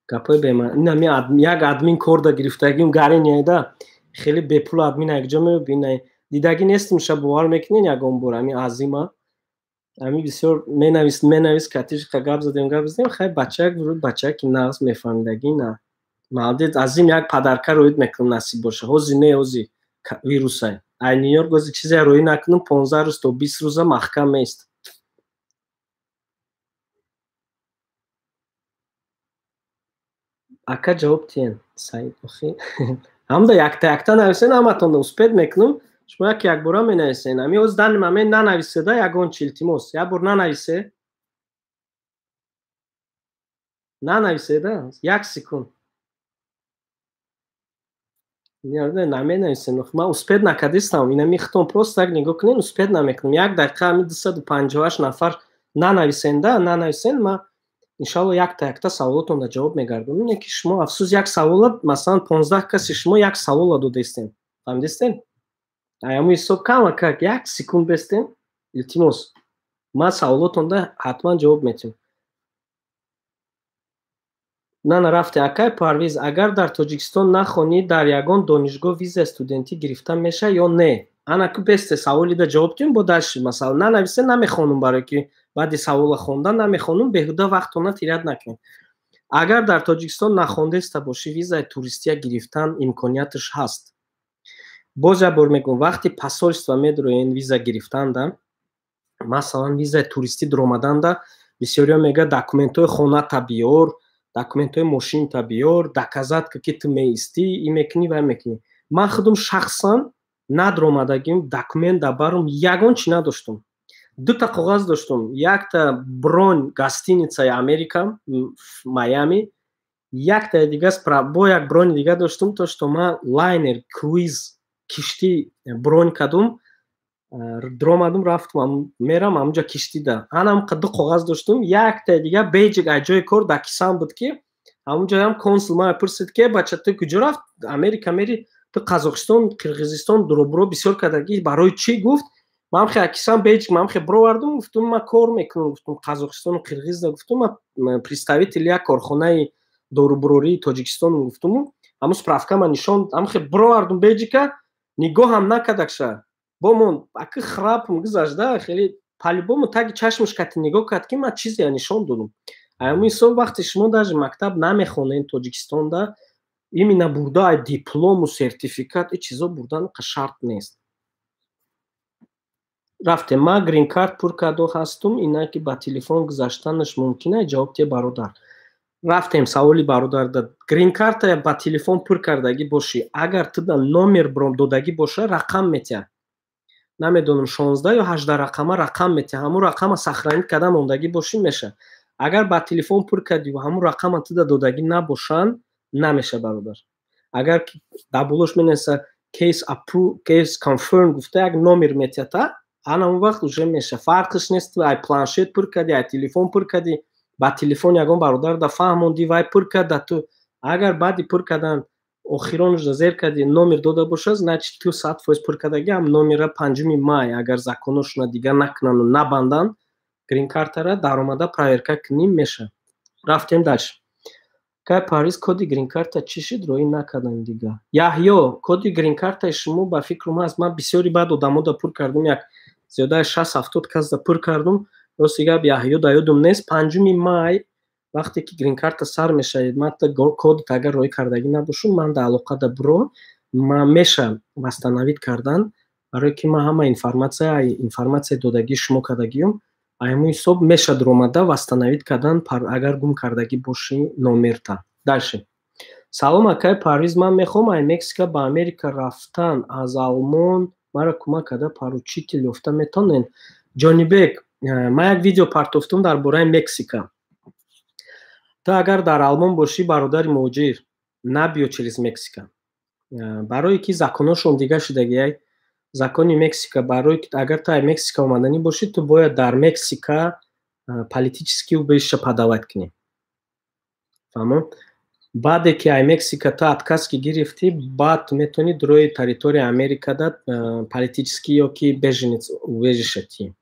Гапои бемаъни. Ина ми як админ кор да гирифтагим гариняйда. Хеле бепул админ якҷо мебинай. Дидагӣ нестим, ша бовар мекунен ягон бор ами азима. Ами бисёр менавис, менавис, катиш ка гап задем, гап задем, хай бачак вуруд, бачаки нағз мефаҳмидагӣ на. Молодец, азим як падарка роид мекунам насиб боша. Ҳози не, ҳози вирусай. Ай Нью-Йорк ҳози чизе роӣ накунам, 15 рӯз то 20 рӯза маҳкам меист. Ака ҷавоб тиен, Саид, охи. Ҳамда якта якта нависен, ҳаматонда успед мекунам. Шумо як якбора менависен. Ами ҳоз дани мамен нанависеда ягон чи, илтимос. Як бор нанависе. Нанависеда, як секунд. Не, наменависен. Ман успед накардистам. Ина михтон просто так нигоҳ кунен, успед намекунам. Як дақиқа ами 258 нафар нанависенда, нанависен, ман иншалло якта якта саволотонда ҷавоб мегардонам. Не ки шумо афсӯс як савола, масалан 15 каси шумо як савола додестем. Фаҳмидистен? Аяму ҳисоб камакак як секунд бестем, илтимос. Ман саволотонда ҳатман ҷавоб метиҳам. На, рафте. Акай Парвиз, агар дар Тоҷикистон нахонӣ, дар ягон донишгоҳ визаи студентӣ гирифта меша ё не? Ана ку бесте саволида ҷавоб диҳем, бо дальше масалан нанависе намехонум, барое ки баъди савола хондан намехонум, беҳуда вақтона тирят накунем. Агар дар Тоҷикистон нахондеста бошӣ, визаи туристия гирифтан имконияташ ҳаст. Боз як бор мегӯям, вақти посольство медроен виза гирифтанда, масалан визаи туристӣ дуромаданда, бисёриҳо мегӯяд документҳои хоната биёр, документҳои мошинта биёр, доказат ки ту меистӣ, и мекунӣ ва мекунӣ. Ман худум шахсан надромадагим, документ дар барум ягон чи надоштум. Дута коғаз доштум, якта бронь гостиницаи Америка, Майами, якта дига бо як брони дига доштум, то что ман лайнер, круиз, киштӣ бронь кардум, дромадум, рафтум, мерам амуҷа киштида. Анам ду коғаз доштум, якта дига бейҷик аз ҷои кор дар кисам буд ки ҳамунҷоям консул ман пурсид ки бача ту куҷо рафт? Америка мери, ту Қазоқистон, Қирғизистон дуробуро бисёр кардагӣ, барои чӣ гуфт? Ман хе кисам бейҷик, ман хе бировардум, гуфтум ман кор мекунам, гуфтум Қазоқистону Қирғизда, гуфтум ман представители як корхонаи дорубурории Тоҷикистон, гуфтуму ҳамун справка ман нишон, ҳам хе бировардум бейҷика, нигоҳам накардакша. Бо мон аки храпм гузашта, хеле по-любому таги чашмаш кати нигоҳ кард ки ман чизе нишон додум. Ҳамун ҳисоб вақте шумо даже мактаб намехонед Тоҷикистонда, именно бурда ай диплому сертификат и чизо бурдан шарт нест. Рафте, ман грин-карт пур кардо ҳастум, ина ки ба телефон гузаштанаш мумкин ай, ҷавоб те бародар. Рафтем саволи бародар да. Грин-карта ба телефон пур кардагӣ бошӣ, агар ту да номер бром додагӣ боша, рақам метиҳад. Намедонам 16 ё 18 рақама рақам метиҳад. Ҳамун рақама сохранить карда мондагӣ бошӣ меша. Агар ба телефон пур кардӣ ва ҳамун рақама ту да додагӣ набошанд, намеша бародар. Агар дар болош менависа case approve, case confirm гуфта як номер метиҳад, ана он вақт уже меша. Фарқш нест, ай планшет пур кардӣ, ай телефон пур кардӣ, ба телефон ягон бародар да фаҳмондӣ, вай пур кард да ту. Агар баъди пур кардан охиронаш да зер кардӣ, номер дода боша, значит ту 100% пур кардагӣ, ҳам номера 5 май агар законошона дигар накунану набанданд, грин-картара даромада проверка кунӣ меша. Рафтем дальше. Кай Парвиз, коди грин-карта чӣ шид, роӣ накардам дига. Яҳё, коди грин-картаи шумо ба фикрум ҳаст, ман бисёри баъд одамода пур кардум, як зиёдаи 60-70 касда пур кардум. Рости гап Яҳё да ёдум нест. 5 май вақте ки грин-карта сар мешавад, ман та кодат агар роӣ кардагӣ набошум, ман да алоқа да биро, Меша восстановить кардан, барое ки ман ҳама информатсияи додагии шумо кардагиюм. Айму ҳисоб меша дуромада восстановить кардан, агар гум кардагӣ бошӣ номерта. Дальше. Салом, акай Парвиз, ман мехоҳам ай Мексика ба Америка рафтан, аз Алмон маро кӯмак карда поручитель ёфта метавонед? Ҷонибек, ман як видео партофтум дар бораи Мексика. Ту агар дар Алмон бошӣ, бародари муҳоҷир, набиё через Мексика, барое ки законошон дигар шудагиай. Закони Мексика, барое ки агар ту ай Мексика омаданӣ бошӣ, ту бояд дар Мексика политический убежище подавать кунӣ, фаҳмо? Баъде ки ай Мексика ту отказ ки гирифтӣ, баъд ту метавонӣ дурои территорияи Америкада политический ё ки беженец убежище тӣ.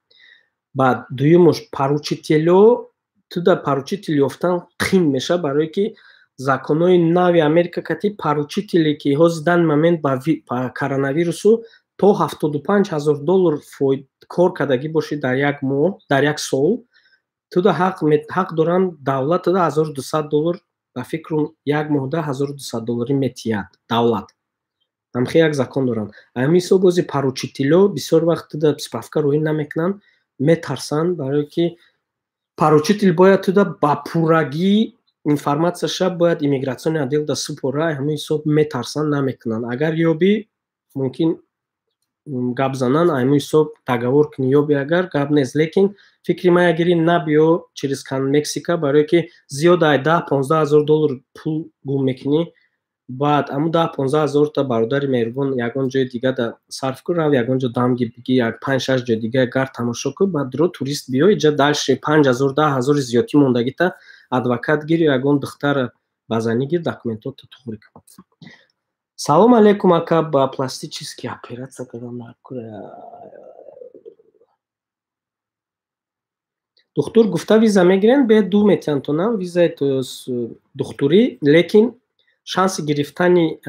Баъд дуюмуш, поручителё, ту дар поручитель ёфтан қин мешавад, барое ки законҳои нави Америка кати поручителе ки ҳозир данный момент ба коронавирусу то 75 000 доллар кор кардагӣ бошӣ дар як моҳ, дар як сол, туда ҳақ доранд, давлат туда 1200 доллар, ба фикрум, як моҳда 1200 долларӣ метиҳад давлат. Ҳамхе як закон доранд. Ҳамин ҳисоб бози поручителё бисёр вақт туда справка роҳӣ намекунанд, метарсанд, барое ки поручитель бояд туда ба пуррагӣ информатсияша бояд иммиграционный отдел да супора. Ҳамин ҳисоб метарсанд, намекунанд. Агар ёбӣ, мумкин гап занан, ҳамин ҳисоб договор кунӣ, ёбӣ агар, гап нест. Лекин фикри ман ягири, набиё через Мексика, барое ки зиёд ай 10-15 ҳазор доллар пул гум мекунӣ. Баъд аму 10-15 ҳазорта, бародари меҳрубон, ягон ҷои дига да сарф кун, рав ягон ҷо дам ги биги, як панҷ шаш ҷои дига гард тамошо кун, баъд дуро турист биё иҷа. Дальше 5000, 10 ҳазори зиёдтӣ мондагита адвокат гир ё ягон духтара ба занӣ гир, документото туғри кун. Салом алейкум, ака, ба пластический операция кардам. Духтур гуфта виза мегирен, бе ду метиҳанд тона визаи духтурӣ, лекин шанси гирифтани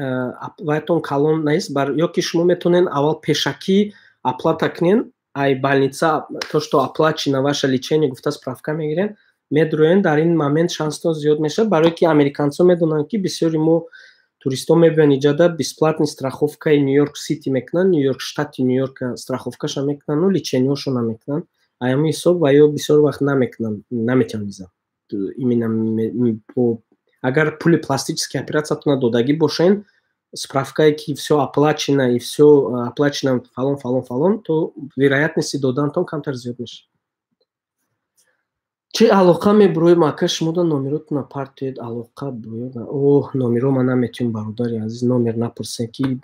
вайтон калон нест. Ё ки шумо метавонед аввал пешакӣ оплата кунен, ай больница то что оплачено ваше лечение гуфта справка мегирен, медроен. Дар ин момент шанстон зиёд мешавад, барое ки американцо медонанд, ки бисёри мо туристҳо мебиёнд иҷада, бесплатный страховкаи Нью-Йорк Сити мекунанд, Нью-Йорк, штати Нью-Йорк страховкаша мекунанд, лечениҳошона мекунанд. Аями ҳисоб ва ё бисёр вақт намекунанд, наметавонанд виза именно агар пули пластический операциятона додагӣ бошен, справкае ки все оплачено и все оплачено, фалон, фалон, фалон, то вероятности додантон камтар зиёд мешавад. Чӣ алоқа мебуроем, ака, шумода номеротона партоед, алоқа. Оҳ, номеро ма наметавонем, бародари азиз, номер напурсем, ки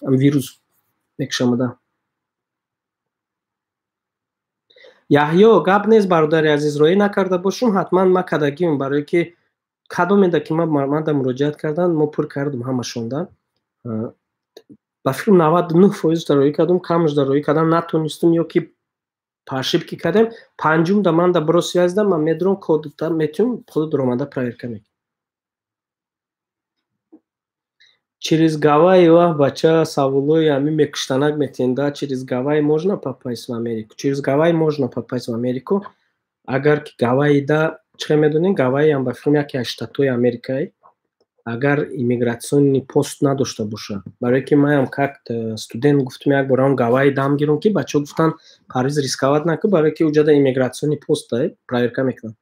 вирус мекушамада. Яҳё, гап нест, бародари азиз, роӣ накарда бошум, ҳатман ма кардагиам, барое ки кадомеда ки манда муроҷиат карданд, мо пур кардум ҳамашонда. Ба фикрам, 99% да роӣ кардум, камаш да роӣ кардан натонистум ё ки по ошибке кардем. Панҷум да ман да бро связь да ман медурам, кодта метиҳум, худо дуромада проверка мекунам. Через Гавайи, вах, бача, саволои ҳамин мекуштанак метиҳем да. Через Гавайи можно попасть в Америку? Через Гавайи можно попасть в Америку, агар ки Гавайида, чӣ медонем, Гавайиам ба фикрам яке аз штатҳои Америкае, агар иммиграционный пост надошта бошад. Барое ки маям как студент гуфтум, як борам Гавайи дам гирум, ки бачаҳо гуфтанд: «Парвиз, рисковать накун, барое ки уҷада иммиграционный пост проверка мекунанд».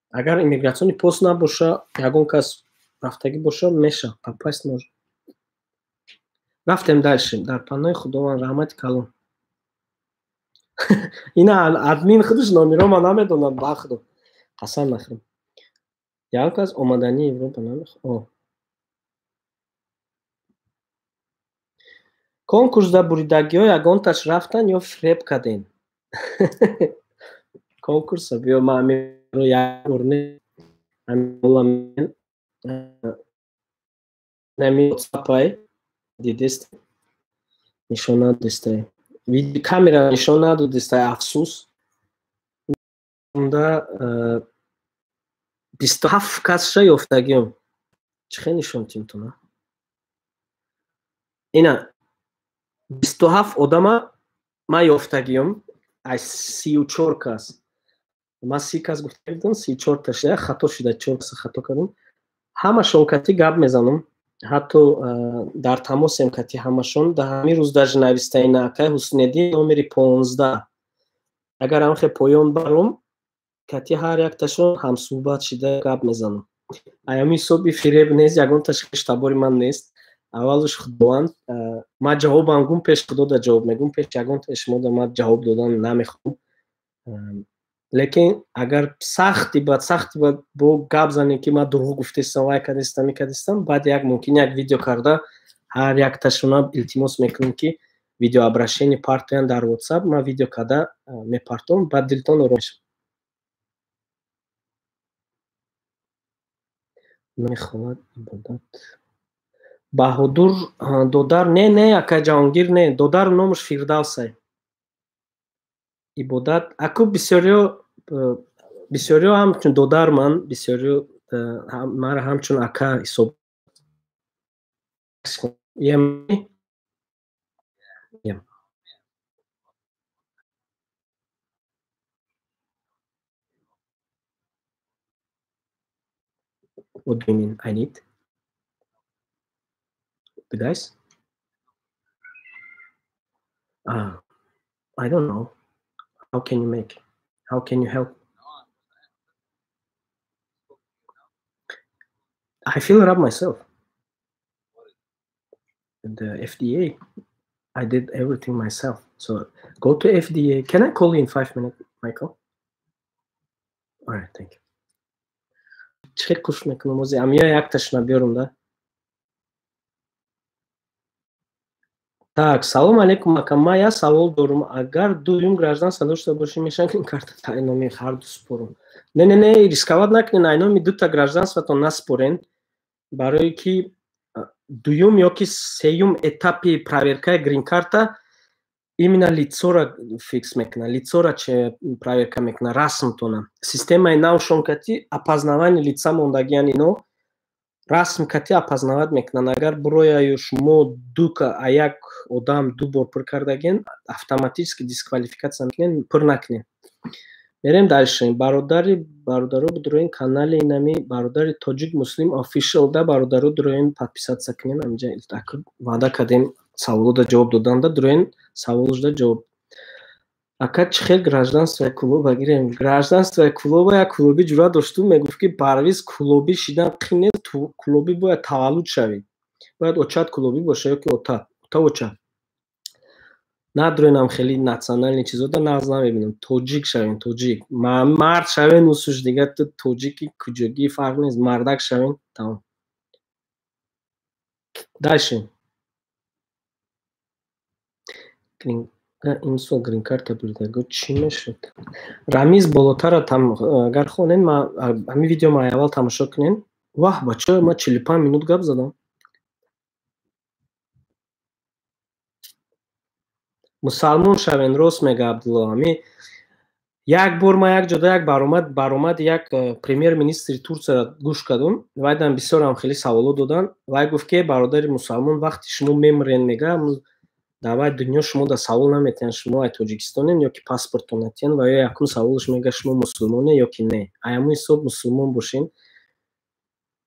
Агар иммиграционный пост набоша, ягон кас рафтагӣ боша, меша попасть можно. Рафтем дальше. Дар паноҳи Худованд, раҳмати калон. Ина админ худаш номеро ма намедонад, ба худо қасам нахӯрам. Ягон кас омадании Европа намехо. Конкурсда буридагиҳо ягонташ рафтан ё фиреб кардем? Конкурса биё, ма як бор не пай дидест, нишон надодистай, камера нишон надодистай, афсӯс. Унда 27 касша ёфтагиём, чӣ хел нишон тимтона? Ина 27 одама ман ёфтагиём аз 34 кас. Ман 30 кас гуфта будам, 34 таш хато шуда, чор каса хато кардам. Ҳамашон кати гап мезанам. Ҳатто дар тамосем кати ҳамашон. Дар ҳамин рӯз даже навистаина акай Ҳуснеддин номери 15. Агар ҳамхе поён баром, кати ҳар якташон ҳамсӯҳбат шида гап мезанам. Аями ҳисоби фиреб нест, ягонташ хештабори ман нест. Аввалш Худованд, ман ҷавобам гум пеш Худо да ҷавоб мегум, пеш ягонтаи шумо да ман ҷавоб додан намехоҳам. Лекин агар сахти бад бо гап занем, ки ман дурӯғ гуфтестам, вай кардестам, и кардестам, баъд як мумкин як видео карда ҳар якташона илтимос мекунем, ки видеообращение партоян дар WhatsApp, ман видео карда мепартом, баъд дилтон ором мешавад. Намехоҳад ибодат. Баҳодур додар, не, не, акай Ҷаҳонгир, не, додар номаш Фирдавсай. Ибодат, аку бисёриё ҳамчун додар ман, бисёриё маро ҳамчун ака ҳисоб. What do you mean I need? The guys? I don't know. How can you make? How can you help? I fill it up myself. The FDA, I did everything myself. So go to FDA. Can I call you in 5 minutes, Michael? All right, thank you. Чӣ куш мекунам ози? Амия якташна биёрам да. Так, салом алейкум, ака. Ман як савол дорум. Агар дуюм гражданство дошта бошем, мешавад ки карта айноми ҳар ду спорум? Не, не, не, рисковать накунед, айноми дута гражданствотон наспорен, барое ки дуюм ё ки сеюм этапи проверкаи грин-карта именно лицора фикс мекунад, лицора че проверка мекунад, расмтона. Системаи навшон кати опознавание лица мондагиян ино, расм кати опознавать мекунанд. Агар бурояю шумо дука а як одам ду бор пур кардагин, автоматически дисквалификация мекунед, пур накунед. Мерем дальше. Бародаро дуроин канали инами бародари Тоҷик Муслим Official да бародаро дуроин подписаться кунем. Амҷа ваъда кардем саволода ҷавоб доданда, дуроин саволошда ҷавоб. Ака, чӣ хел гражданствои Кулоба гирем? Гражданствои Кулоба як кулобӣ ҷуръат дошту, мегуфт, ки Парвиз, кулобӣ шидан қин нест, кулобӣ бояд таваллуд шавӣ. Бояд очат кулобӣ боша ё ки ота, ота оча. Надроинам хеле национальный чизода нағз намебинам. Тоҷик шавем, тоҷик. Мард шавем, усуш дига ту тоҷики куҷогӣ фарқ нест, мардак шавем, тамом. Дальше. Имсол грин-карта бурдаго чӣ мешуд? Рамиз болотара агар хонен, ҳамин видео ма аввал тамошо кунен. Ваҳ, бача, ма 45 минут гап задам. Мусалмон шавен, рост мега Абдулло. Ҳами як бор ма як ҷода як баромад як премьер-министри Турсияро гӯш кардум. Вайдан бисёрам хеле саволо додан. Вай гуфт, ки бародари мусалмон, вақти шумо мемирен, мега, давай дунё шумо да савол наметиҳанд, шумо ай тоҷикистонен ё ки паспортон натиҳанд, ва ё якум саволш мега, шумо мусулмоне ё ки не. Ай ҳамун ҳисоб мусулмон бошен,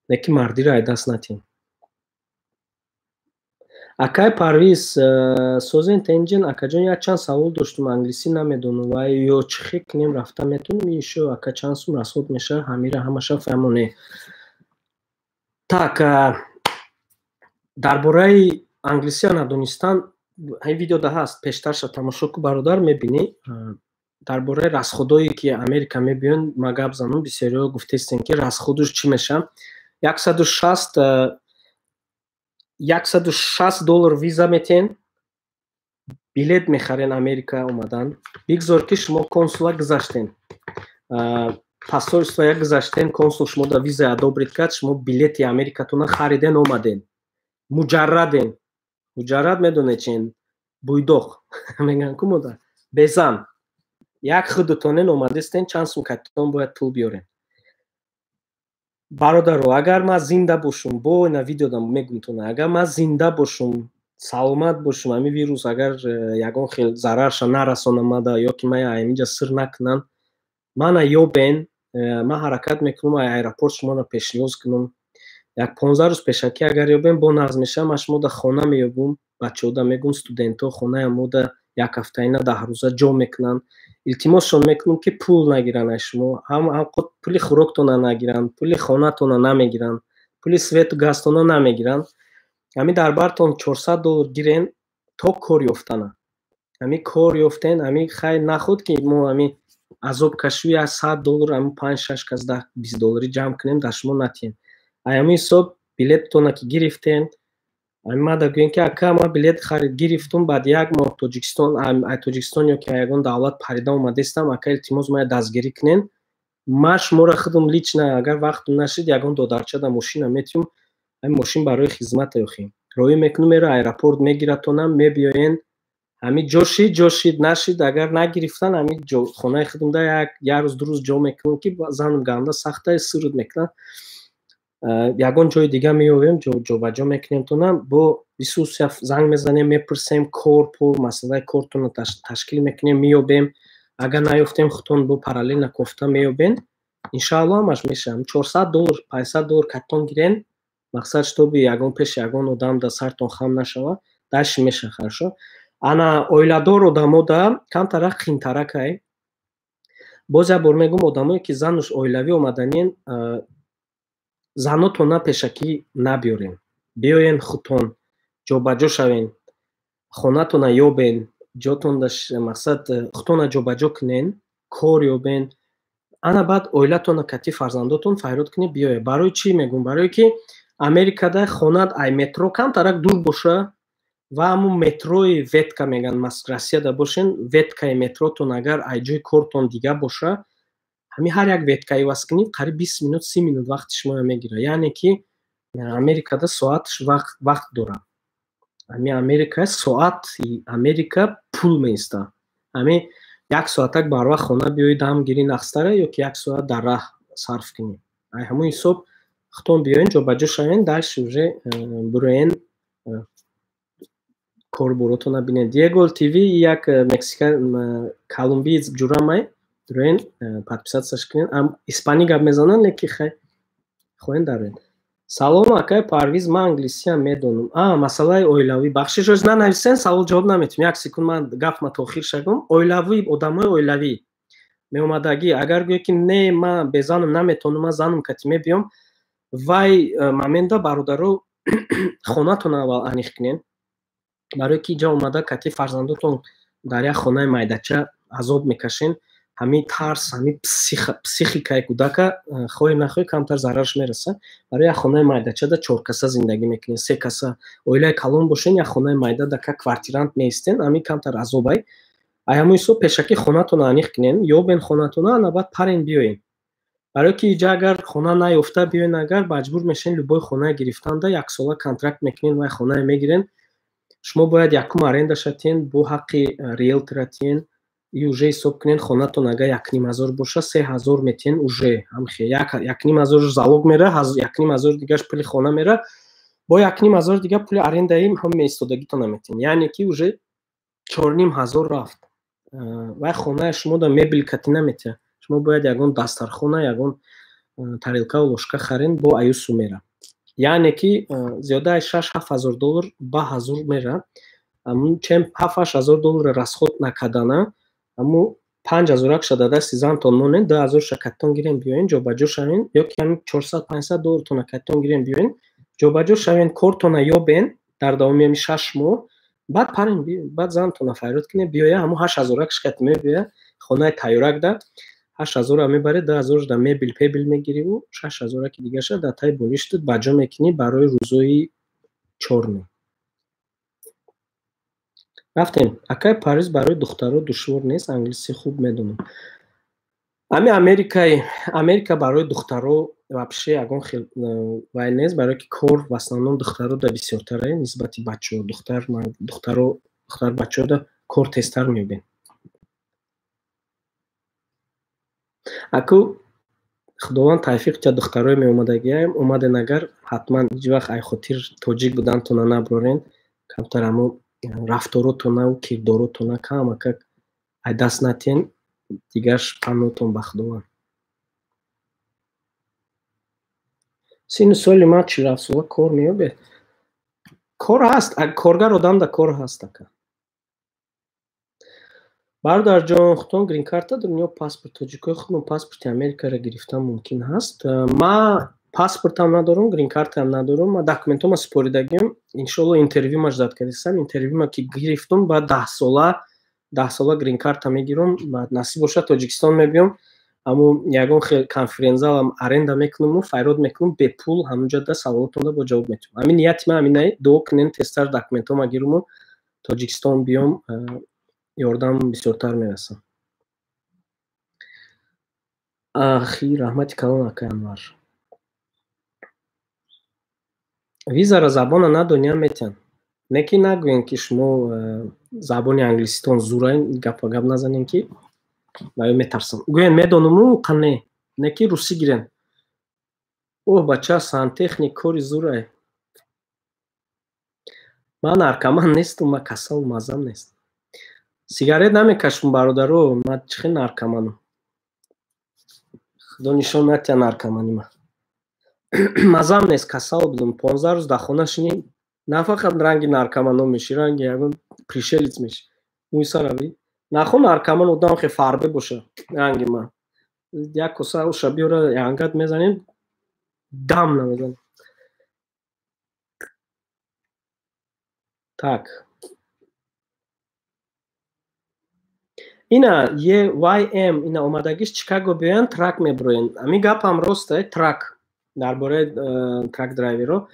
леки мардиро ай даст натиҳем. Акай Парвиз, созен тенҷен, акаҷон, як чанд савол доштум, англисӣ намедонам, ва ё чӣ хел кунем, рафта метавонем, ишо ака чанд сум расход мешавад, ҳамира ҳамаша фаҳмоне. Так, дар бораи англисия надонистан ҳамин видеода ҳаст, пештарша тамошо ку, бародар, мебинӣ. Дар бораи расходое ки Америка мебиён, ма гап занам, бисёриҳо гуфтестем, ки расходуш чӣ мешавад. 160 доллар виза метиҳен, билет мехарен Америка омадан. Бигзор ки шумо консула гузаштен, посольство як гузаштен, консул шумо да виза одобрить кард, шумо билети Америкатона хариден, омаден, муҷарраден. Муҷаррад медонед чин? Буйдоқ мегӯянд ку модар, безан, як худутонен омадестен, чанд сум катон бояд пул биёрен? Бародаро, агар ман зинда бошум, бо ина видеодам мегумтона, агар ман зинда бошум, саломат бошум, ҳамин вирус агар ягон хел зарарша нарасона мада ё ки ман ҳаминҷа сир накунам, мана ёбен, ман ҳаракат мекунам аэропорт шуморо пешниҳоз кунам. Як 15 рӯз пешакӣ агар ёбем, бо нағз мешавам. Ман шумо да хона меёбум, бачаҳода мегӯм, студентҳо хонаи мода як ҳафтаина, 10 рӯза ҷо мекунанд. Илтимосшон мекунам, ки пул нагиранд аз шумо, ҳам пули хӯроктона нагиранд, пули хонатона намегиранд, пули свету газтона намегиранд. Ҳамин дар бартон 400 доллар гирен то кор ёфтана. Ҳамин кор ёфтен, ҳамин хайр нахуд, ки мо ҳамин азоб кашӣ, як 100 доллар, ҳамин панҷ, шаш кас 10, 20 долларӣ ҷамъ кунем, дар шумо натиҳем. Ҳамин ҳисоб билеттона ки гирифтен, мада гӯем, ки ака, ман билет харид гирифтум, баъд як моҳ Тоҷикистон, Тоҷикистон ё ки ягон давлат парида омадестам, ака, илтимос, мая дастгирӣ кунен. Ман шуморо худам лично, агар вақтум нашид, ягон додарчада мошина метиҳум. Ҳамин мошин барои хизмата ёхем, роҳӣ мекунум, мера аэропорт мегиратонам, мебиёен. Ҳамин ҷо шид, ҷо шид, нашид, агар нагирифтан, ҳамин хонаи худумда як рӯз, 2 рӯз ҷо мекунам, ки занам ганда сахта суруд мекунам. Ягон ҷои дига меёвем, ҷобаҷо мекунем тона. Бо бисусия занг мезанем, мепурсем, кор пур масъалаи кортонро ташкил мекунем, меёбем. Агар наёфтем, худтон бо параллельно кофта меёбен. Иншаалло, ҳамаш мешавам. 400 доллар, 500 доллар каттон гирен, мақсад, чтобы ягон пеши ягон одам да сартон хам нашава. Дальше меша, хорошо. Ана оиладор одамода камтарак қиинтаракай. Боз як бор мегӯм, одамое ки зануш оилавӣ омаданien, занотона пешакӣ набиёрен, биёен, худтон ҷобаҷо шавен, хонатона ёбен, ҷотон, мақсад, худтона ҷобаҷо кунен, кор ёбен, ана баъд оилатона кати фарзандотон файрод кунед, биёед. Барои чӣ мегӯм? Барое ки Америкада хонат ай метро камтарак дур боша ва ҳамун метрои ветка меган, Россияда бошен, веткаи метротон агар ай ҷои кортон дига боша, ҳамин ҳар як ветка иваз кунед, қариб 20 минут, 30 минут вақти шуморо мегирад. Яъне ки Америкада соатш вақт дорад. Ҳамин Америка, соати Америка пул меиста. Ҳамин як соатак барвақт хона биёӣ, дам гирӣ, нақстара, ё ки як соат дар раҳ сарф кунӣ. Ай ҳамун ҳисоб худтон биёен, ҷобаҷо шавен, дальше уже буроен, корборотона бинед. Диегол ТВ, як мексика, колумбиец ҷурамай, дуроен, подписаться ш кунед. Испанӣ гап мезананд, леки хай хоҳен дароед. Салом, акай Парвиз, ман англисиам медонам. А масъалаи оилавӣ, бахшиш, оз нанависен, савол ҷавоб наметиҳем. Як секунд, ман гафма то охир шагум. Оилавӣ, одамои оилавӣ меомадагӣ, агар гӯе ки не, ман безанам наметавонам, ман занам кати мебиём, вай момента, бародаро, хонатон аввал аниқ кунен, барое ки иҷа омада кати фарзандотон дар як хонаи майдача азоб мекашен. Ҳамин тарс, ҳамин психикаи кӯдака, хоҳе нахоҳе, камтар зарарш мераса. Барои як хонаи майдачада чоркаса зиндагӣ мекунед, се каса. Оилаи калон бошен, як хонаи майда дака квартирант меистен, ҳамин камтар азобай. Ай ҳамун ҳисоб пешакӣ хонатонро аниқ кунен, ёбен хонатона, ана баъд парен биёен. Барое ки иҷа агар хона наёфта биёен, агар маҷбур мешен, любой хонае гирифтанда яксола контракт мекунен, вай хонае мегирен. Шумо бояд якум арендаша тиҳен, бо ҳаққи риелтора тиҳен. И уже ҳисоб кунен, хонатон агар 1500 боша, 3000 метиҳен уже. Ҳамхе 1500 залог мера, 1500 дигаш пули хона мера, бо 1500 дига пули арендаи ҳам меистодагитона метиҳен. Яъне ки уже 4500 рафт. Вай хонаи шумо да мебел кати наметиҳад, шумо бояд ягон дастархона, ягон тарелкаву ложка харен, бо аюсу мера. Яъне ки зиёда аз 6-7 ҳазор доллар ба ҳазур мера. Чем 7-8 ҳазор долларро расход накардана, аммо 5000-акша дар дасти зантон монед, 2000-ша каттон гирен, биёен, ҷобаҷо шавен, ё ки ҳамин 400-500 доллартона каттон гирен, биёен, ҷобаҷо шавен, кортона ёбен дар давоми ҳами 6 моҳ, баъд парен, баъд зантона файрод кунед, биёя, ҳамун 8000-акш кати мебиёя, хонаи тайёрак да 8000-ра мебаред, 2000 да мебел пебел мегириву 6000-аки дигаша дар таи болиштат баҷо мекунӣ барои рӯзои чорне. Рафтем. Акай Парвиз, барои духтаро душвор нест? Англисӣ хуб медонам. Ҳами Америкаи, Америка барои духтаро вообще ягон хел вай нест, барое ки кор в основном духтаро да бисёртаре нисбати бачаҳо. Духтар, духтаро, духтар бачаҳо да кор тезтар меёбед. Аку Худованд тавфиқ диҳад, духтарои меомадагиам, омаден агар, ҳатман ҳеҷ вақт ай хотир тоҷик будантона наброрен. Камтар ҳамо рафторотонаву кирдоротона камакак ай даст натиҳен, дигарш панотон ба Худованд. Сину соли ман 47 сола, кор меёбед? Кор ҳаст, коргар одам да кор ҳаст, ака. Бародарҷон, худтон грин-карта дорем ё паспорт? Тоҷикои худмон паспорти Америкаро гирифтан мумкин ҳаст? Ма паспортам надорам, грин-картаам надорам, ма документома супоридагим. Иншоалло, интервюма ждать кардистам. Интервюма ки гирифтум, баъд 10 сола грин-карта мегирам, баъд насиб бошад, Тоҷикистон мебиём. Аммо ягон хел конференц-залам аренда мекунаму файрод мекунам бепул, ҳамунҷода саволотонда бо ҷавоб метиҳам. Ҳамин нияти ман ҳаминае: дуо кунен, тезтар документома гируму Тоҷикистон биём, ёрдам бисёртар мерасам. Ахи, раҳмати калон, акай Анвар. Визара забона надониям метиҳанд. Не ки нагӯем, ки шумо забони англиситон зурай, гапа гап назанем, ки ва ё метарсам. Гӯен медонуму қане, не ки русӣ гирен. Оҳ, бача, сантехник кори зурай. Ман наркоман нестум, ман касалу маззам нест. Сигарет намекашум, бародаро, ман чӣ хел наркоманам? Худо нишон натиҳад наркоманима. Маззам нест, касал будум. 15 рӯз дар хона шинӣ, на фақат ранги наркоманон мешӣ, ранги ягон пришелец мешӣ. Мӯи сарави. Нахо наркоман одам хе фарбе боша, ранги ман. Як коса оша биёра, янгат мезанем, дам намезанем. Так. Ина EYM, ина омадагиш Чикаго биёянд, truck мебуроянд. Ҳамин гапам росте, truck дар бораи truck driver о.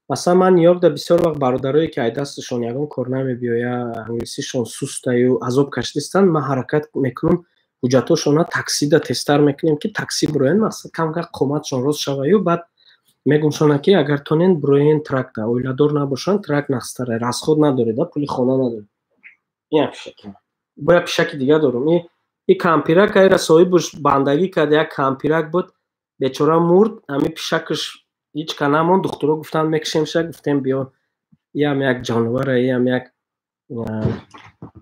Масалан, ман Нью-Йоркда бисёр вақт бародарое, ки ай дасташон ягон кор намебиёя, англисишон сустаю азоб кашидистанд, ман ҳаракат мекунам, ҳуҷҷатҳошонро таксида тезтар мекунем, ки такси буроянд, мақсад камкам қоматшон рост шаваю. Баъд мегумшона, ки агар тонен, буроен truck да, оиладор набошанд, truck нақстара, расход надореда, пули хона надоред. Ин пишаки. Бо як пишаки дига дорум. И кампирак айра соҳибаш бандагӣ кард, як кампирак буд, бечора мурд, ҳамин пишакаш ҳеҷ ка намонд. Духтуро гуфтанд, мекушемша, гуфтем, биё, иам як ҷонвара, иам як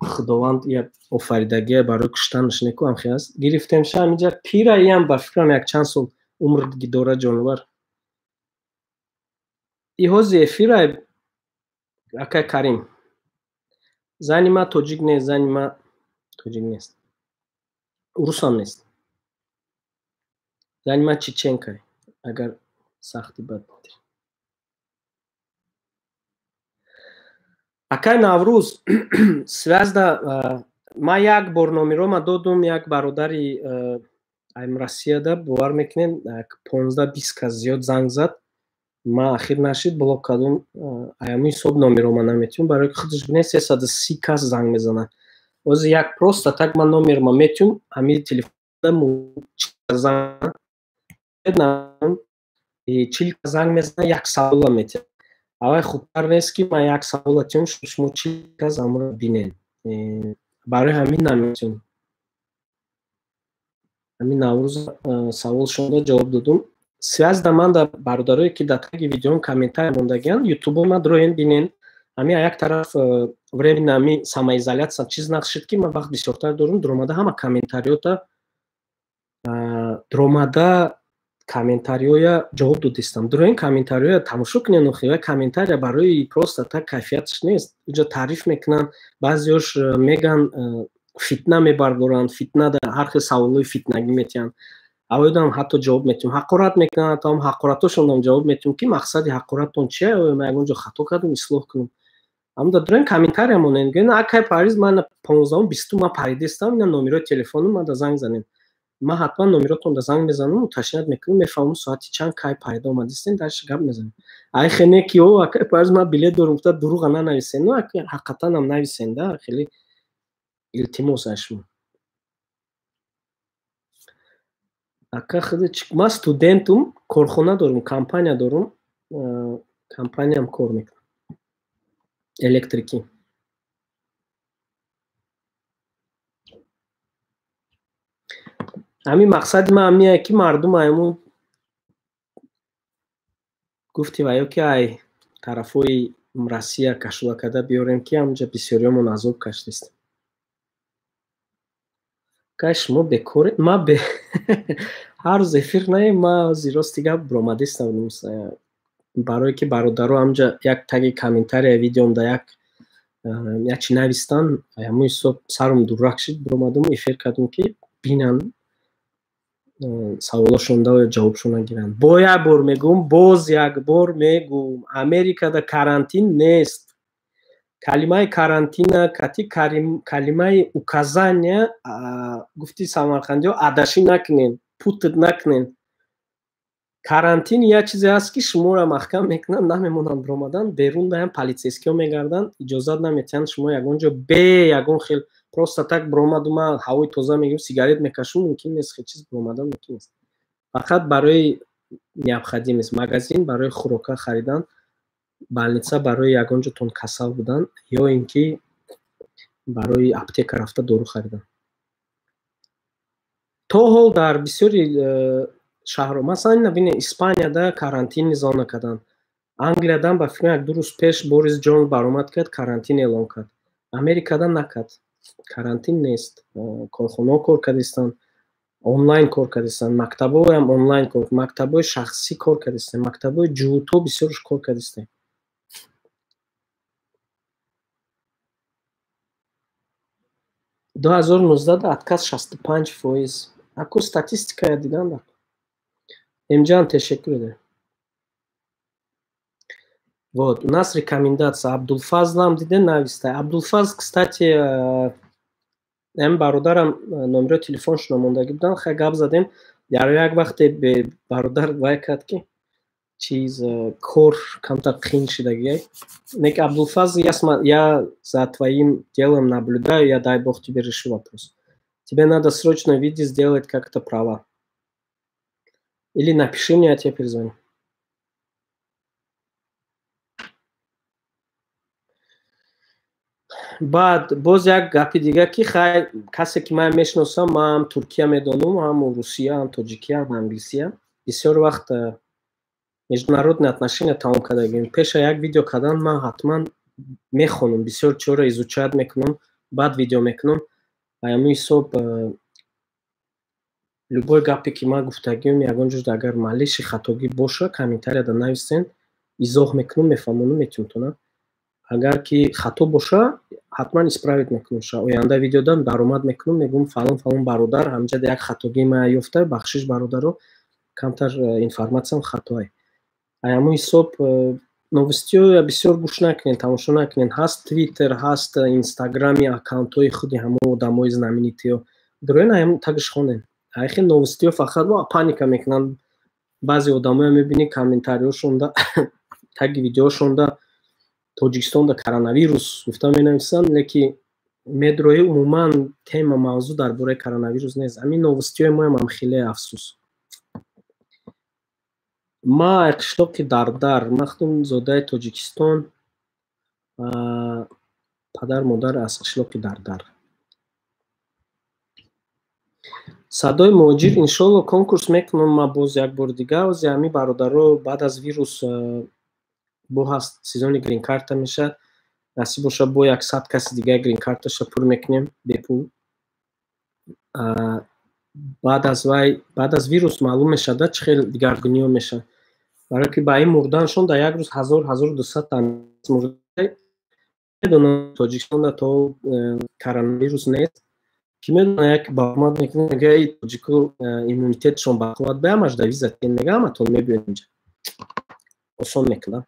худованд як офаридагие, барои куштанаш неку ҳамхел аст. Гирифтемша, ҳаминҷа пира, иам ба фикрам як чанд сол умр дора ҷонвар. И ҳози эфира, акай Карим. Зани ман тоҷик нест, зани ман тоҷик нест. Урусам нест. Зани ман чеченка, агар сахти бад. Акай Наврӯз, связь да ман як бор номерома додум як бародари айм Россияда, бовар мекунем, 15-20 кас зиёд занг зад. Ман ахир нашид, блок кардум. Аями ҳисоб номерома наметиҳум, барои худаш бинед, 330 кас занг мезанад. Ози як просто так ман номерма метиҳум, ҳамин телефон занг, 40 занг мезанад, як савола метиҳад. Аввай хубтар нест, ки ман як савола тиҳум, шумо 40 кас амро бинед. Барои ҳамин наметиҳум. Ҳамин Наврӯз саволшонро ҷавоб додум. Связь да ман да бародарое, ки дар таги видеом комментария мондагианд, ютубо ман дроен бинен. Ҳамин як тараф временно ҳами самоизоляция чиз нақшид, ки ман вақт бисёртар дорум, дуромада ҳама комментариёта, дуромада комментариёя ҷавоб додистам. Дуроин комментариёя тамошо кунен. Охи, комментария барои просто так кайфияташ нест. Иҷо таъриф мекунанд, баъзеош меган, фитна мебардоранд, фитна да ҳар хел саволҳои фитнагӣ метиҳанд. Авоидам ҳатто ҷавоб метиҳам. Ҳақорат мекунанд, ҳатто ҳақоратошонам ҷавоб метиҳам, ки мақсади ҳақораттон чия, оё ман ягон ҷо хато кардам, ислоҳ кунам. Аммо дар дурен комментария монен, гӯен, акай Париз, ман 15-ум, 20-ум ман паридистам, ина номерои телефону ман да занг занем. Ман ҳатман номеротон да занг мезанам, уточнять мекунам, мефаҳмам соати чанд, кай пайдо омадистен, дальше гап мезанем. Ай хене ки о, акай Париз, ман билет дорум, гуфта дурӯға нанависен, ну ҳақиқатан ам нависен да, хеле илтимос аз шумо. Ака, худи ман студентум, корхона дорум, компания дорум, компаниям кор мекунам. Электрикӣ. Ҳамин мақсади ман ҳамине, ки мардум айму гуфти ва ё ки ай тарафҳои Россия кашола карда биёрем, ки ҳамҷа бисёриёмон азоб кашидистем. Кай шумо бекоред? Ман бе Ҳар рӯз эфир не, ма зирости гап биромадистам, барое ки бародаро ҳамҷа як таги комментария видеомда як чи навистан, ҳамун ҳисоб сарум дурак шид, биромадам, эфир кардам, ки бинан, саволошонда ҷавобшона гиранд. Бо як бор мегӯм, боз як бор мегӯм, Америкада карантин нест. Калимаи карантина кати калимаи указания, гуфти самарқандиҳо, адашӣ накунен, путать накунен. Карантин як чизе аст, ки шуморо маҳкам мекунанд, намемонанд биромадан берун, даям полицейскиҳо мегарданд, иҷозат наметиҳанд шумо ягон ҷо бе ягон хел просто так биромаду ман ҳавои тоза мегирам, сигарет мекашам, мумкин нест, хел чиз биромадан мумкин нест. Фақат барои необходимость, магазин барои хӯрока харидан, больница барои ягон ҷотон касал будан ё ин ки барои аптека рафта дору харидан. То ҳол дар бисёри шаҳрҳо, масалан, ина бинед, Испанияда карантин зона карданд, Англиядам ба фикрам як ду рӯз пеш Борис Ҷон баромад кард, карантин эълон кард. Америкада накард, карантин нест. Корхонаҳо кор кардистанд, онлайн кор кардистанд, мактабҳоям онлайн кор, мактабҳои шахсӣ кор кардистанд, мактабҳои ҷуҳудҳо бисёрш кор кардистанд. 2019 отказ 65%. Аку статистикая дидан. Эмҷан, ташаккур. Вот, у нас рекомендация. Абдулфазлам диде нависта. Абдулфазл, кстати, ам бародарам номерои телефоншона мондагӣ буданд, хай гап задем. Дар як вақте бародар вай кард, ки чиз кор камтар қин шидагиай. Нек, Абдулфазл, я за твоим делом наблюдаю, я, дай бог, тебе решу вопрос. Тебе надо срочно в виде сделать как-то права. Или напиши мне, я тебе перезвоню. Баъд боз як гапи дига, ки хай, касе ки ман мешиносам, ман ҳам туркия медонам, ҳам русия, ҳам тоҷикия, ҳам англисия. Бисёр вақт международные отношения тамом кардагим. Пеша як видео кардан ман ҳатман мехонам, бисёр чизҳоро изучать мекунам, баъд видео мекунам. Ҳамин ҳисоб любой гапе ки ман гуфтагиам, ягон ҷода агар малиши хатогӣ боша, комментарияда нависен, изоҳ мекунам, мефаҳмонам, метавонам. Агар ки хато боша, ҳатман исправить мекунам. Оянда видеода баромад мекунам, мегӯям: фалон фалон бародар ҳамҷада як хатогии ман ёфта, бахшиш, бародаро, камтар информатсиям хатоай. Ҳамун ҳисоб новостиҳоя бисёр гӯш накунед, тамошо накунед. Ҳаст Твиттер, ҳаст Инстаграми, аккаунтҳои худи ҳамон одамои знаменитыйҳо, дуроен, ҳам тагш хонед. Айхел новостиҳо фақат паника мекунанд. Баъзе одамоя мебинӣ, комментариҳошонда, таги видеошонда Тоҷикистонда коронавирус гуфта менависанд, леки медрои умуман тема, мавзӯъ дар бораи коронавирус нест. Ҳамин новостиҳои моям ҳам хеле, афсӯс. Ма қишлоқи Дардар, махтум зодаи Тоҷикистон, падар модар аз қишлоқи Дардар. Садои муҳоҷир, иншолло, конкурс мекунам ма боз як бори дига. Ози ҳамин бародаро баъд аз вирус бо ҳаст сезони гринкарта мешавад, насиб боша, бо 100 каси дига гринкарташа пур мекунем бепул. Баъд аз вай, баъд аз вирус маълум мешавад, чӣ хел дигаргуниҳо мешавад, барое ки ба ин мурданшон дар як рӯз 1000, 1200 мурда. Медонам, Тоҷикистонда то коронавирус нест, ки медона, як баромад мекунад, мега: эй, тоҷико иммунитетшон бақувват, ба ҳамаш да виза тен, мега, ҳаматон мебиёед инҷа, осон мекунад.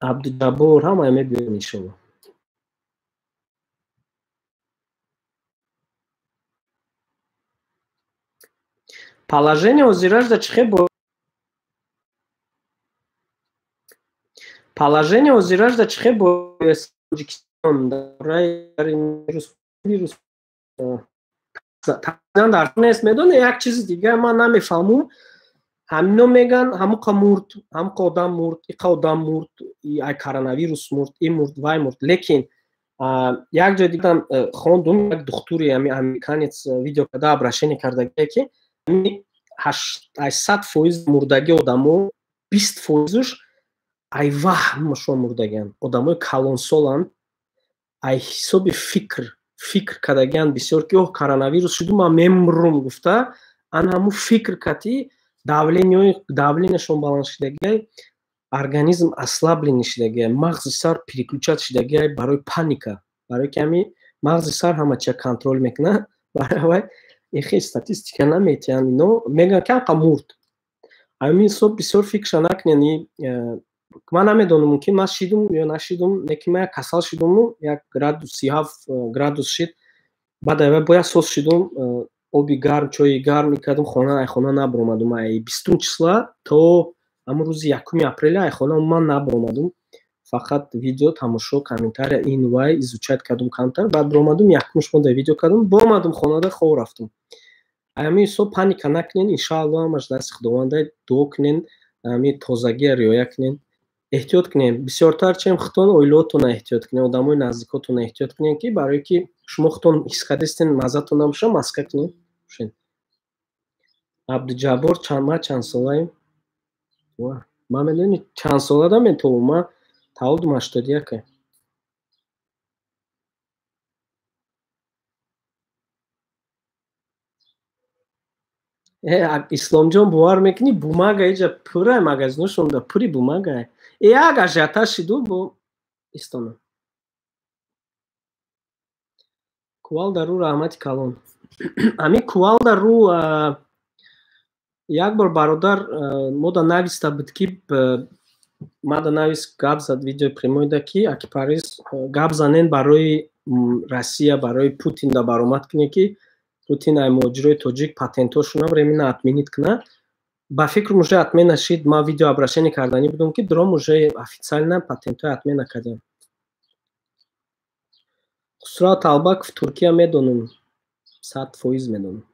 Абдуҷаббор, ҳамая мебиёем, иншолло. Положение ҳозиражда чӣ хел? Положение ҳозиражда чӣ хел Тоҷикистон вирус дар нест? Медоне, як чизи дигар ман намефаҳмум: ҳамино меган, ҳамуқа мурд, ҳамуқа одам мурд, иқа одам мурд, ай коронавирус мурд, и мурд, вай мурд, лекин як ҷой дидам, хондум, як духтури ами американец видео карда, обращение кардагие, ки ай 100% мурдагии одамо 20 фоизуш ай ваҳмшон мурдагианд, одамои калонсоланд, ай ҳисоби фикр. Фикр кардагиан бисёр, ки оҳ, коронавирус шуду, ман мемрум гуфта, ана ҳамун фикр кати давлениашон баланд шидагиай, организм ослабленный шидагиай, мағзи сар переключать шидагиай барои паника, барои ки ҳами мағзи сар ҳама чия контроль мекунад. Барои вай ихе статистика наметиҳанд, ино мегӯянд, ки ҳамқа мурд. Ҳамин ҳисоб бисёр фикрша накунед. Ман намедонам, мумкин ман шидум ё нашидум, не ки ман як касал шидуму, як градус, 37 градус шид. Баъд ай бояд соз шидум, оби гарм, чойи гарм мекардум, хона ай хона набаромадум. Ай 20 числа то ҳамун рӯзи 1 апреля ай хона ман набаромадум. Фақат видео тамошо, комментария, ин вай изучать кардум камтар, баъд баромадум, якумш монда видео кардум, боомадум хонада, хоб рафтум. Ҳамин ҳисоб паника накунен, иншаалло ҳамаш дасти Худованда, дуо кунен, ҳамин тозагия риоя кунен, эҳтиёт кунем. Бисёртар чем худтон оилаотона эҳтиёт кунем, одамои наздикотона эҳтиёт кунем, ки барое ки шумо худтон ҳис кардастен, маззатон набоша, маска кунем. Абдуҷаббор, ман чанд солаем? Ман медонӣ чанд сола дам то ман таваллудам 81. Исломҷон, бовар мекунӣ, бумага иҷа пурай, магазиношонда пури бумагай. Як ажиотаж шиду бо истона. Кувалда ру, раҳмати калон. Ҳамин кувалда ру як бор бародар мода нависта буд, ки мада навис, гап зад видеои прямойда, ки аки Париз гап занен барои Россия, барои Путин да баромад кунед, ки Путин ай муҳоҷирои тоҷик патентҳошона временно отменить кунад. Ба фикрум уже отмена шид, ман видео обращение карданӣ будум, ки дром уже официально патентҳои отмена кардем. Хусрав Талбаков, Туркия медонам, 100% медонам.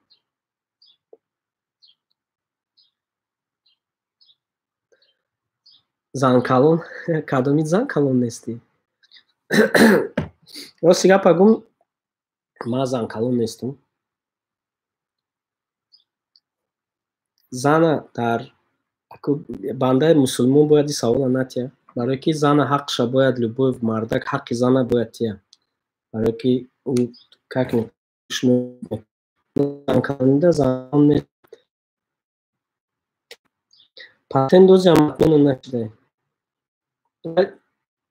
Занкалон, кадомит занкалон нестӣ? Рости гапа гум, ман занкалон нестум. Зана дар бандаи мусулмон бояд ин савола натия, барое ки зана ҳақша бояд, любой мардак ҳаққи зана бояд тия, барое ки как зан патент дозиам отмена нашида.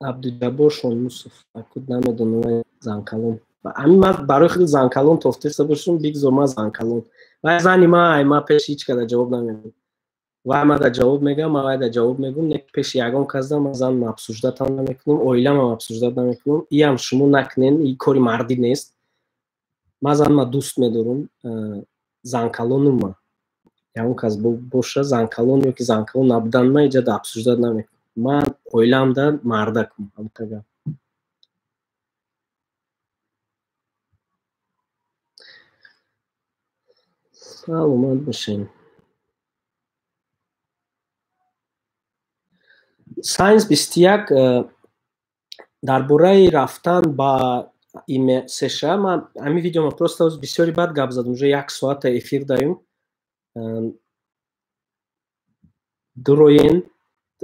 Абдуҷаббор Шонмусов, акуд намедонам, занкалон. Ҳамин ман барои худ занкалон тофтеста бошум, бигзор ман занкалон. Вай зани ман, ай ман пеши ҳеҷ када ҷавоб намедиҳам. Вай мада ҷавоб мегӯям, ман вайда ҷавоб мегӯям, не пеши ягон кас да ман занам обсуждатам намекунам, оиламам обсуждат намекунам. Иам шумо накунен, и кори мардӣ нест. Ман занама дӯст медорам, занкалонум ман. Ягон кас боша занкалон ё ки занкалон набудан, ман иҷа обсуждат намекунам. Ман оиламда мардакум, ҳамтага. Саломат бошем. Сайнс 21 дар бораи рафтан ба име США, ман ҳамин видеома просто бисёри бад гап задам, уже як соата эфир даем. Дуроен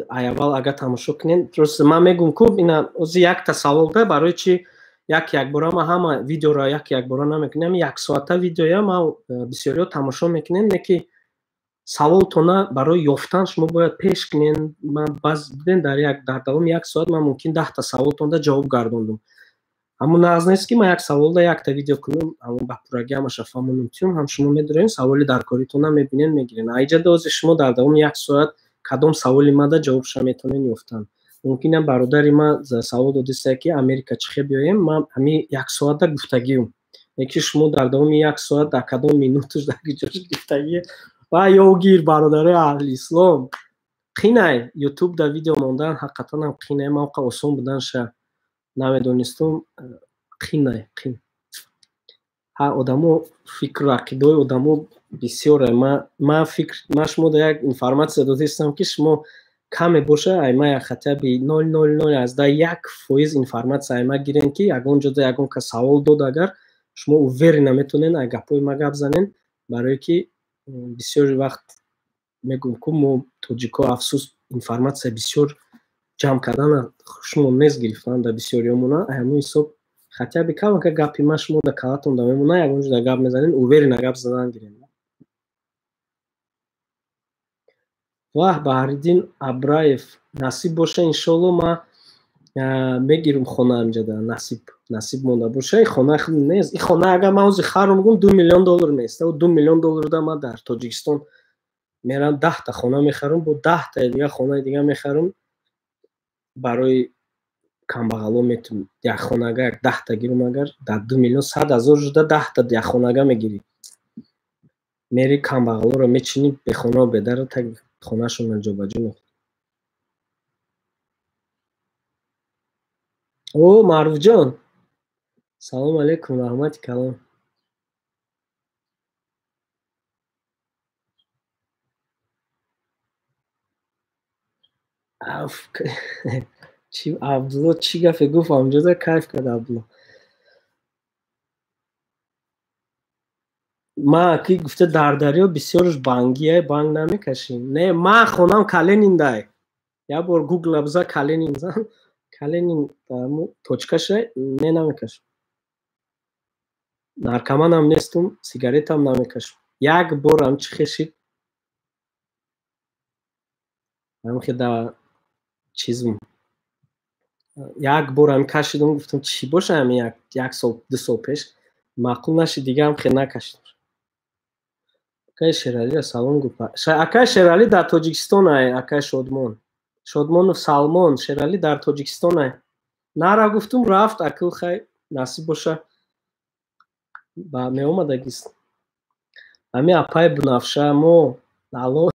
аввал агар тамошо кунен, просто ман мегӯм ку ина ози якта савол да, барои чи як якбора ман ҳама видеоро як якбора намекунам, як соата видеоя ман бисёриҳо тамошо мекунем, не ки саволтона барои ёфтан шумо бояд пеш кунен. Ман баъз диден дар давоми як соат ман мумкин 10та саволтонда ҷавоб гардондум. Ҳамун нағз нест, ки ман як саволда якта видео кунам, ҳамун ба пуррагӣ ҳамаша фаҳмонам тиём, ҳам шумо медорем саволи даркоритона мебинен, мегирен. Айҷа дози шумо дар давоми як соат кадом саволи мада ҷавобша метавонен ёфтан. Мумкин бародари ман савол додиста, ки Америка чӣ хел биёем, ман ҳамин як соата гуфтагиюм. Яки шумо дар давоми як соат дар кадом минуташ дар ҷош гуфтагӣ ва ёгир бародарои аҳли ислом. Қинай YouTube да видео мондан ҳақиқатан ҳам қинай, ман оқа осон буданша намедонистум, қинай, қин. Ҳа одамо фикру ақидаҳои одамо бисёре. Ман фикр, ман шумо да як информатсия додистам, ки шумо каме боша, ай ма як хотя бы 0,0001% информатсия ай ма гирен, ки ягон ҷода ягон кас савол дод, агар шумо уверенно метавонен ай гапҳои ма гап занен, барое ки бисёр вақт мегӯм ку мо тоҷико афсӯс информатсия бисёр ҷамъ кардана хушмон нест гирифтан дар бисёриёмона, ай ҳамон ҳисоб Хотя бы камака гапи ма шумо да калатон да мемона, ягон ҷо да гап мезанен, уверенно гап задан гирем. Ваҳ, Баҳриддин Абраев, насиб боша, иншолло ма мегирам хона амҷада, насиб монда боша. И хона худ нест. И хона агар ман ҳозир харам гум 2 миллион доллар меиста. 2 миллион доллар да ман дар Тоҷикистон мерам 10 та хона мехарам, бо 10 таи дига хонаи дига мехарам, барои камбағало метум. Як хонага як 10 та гирум, агар дар 2 миллион 100 ҳазор шуда 10 та як хонага мегирӣ, мери камбағалоро мечинӣ, бехонаву бедара так хонашонро ҷобаҷо мекунӣ. О, Маъруфҷон, салому алейкум, раҳмати калон. Чи Абдулло чӣ гапе гуфт амҷода, кайф кард Абдулло. Ма ки гуфта дар дарё бисёрш бангия, банг намекашем. Не, ма хонам Калининдай. Як бор гугла биза, Калинин зан, Калинин точкаша. Не, намекашам, наркоманам нестум, сигаретам намекашам. Як борам чӣ хешид, ҳамхе да чизм як борам кашидум, гуфтам чӣ боша, ҳами як сол 2 сол пеш маъқул нашид, дигаам хе накашидам. Акаи Шералира салом гуфт. Акаи Шералӣ дар Тоҷикистон ай, акаи Шодмон, Шодмонов Салмон, Шералӣ дар Тоҷикистон ай. Нара гуфтум, рафт. Акл хай, насиб боша, ба меомадагист. Ҳами апаи Бунафша мо, алло,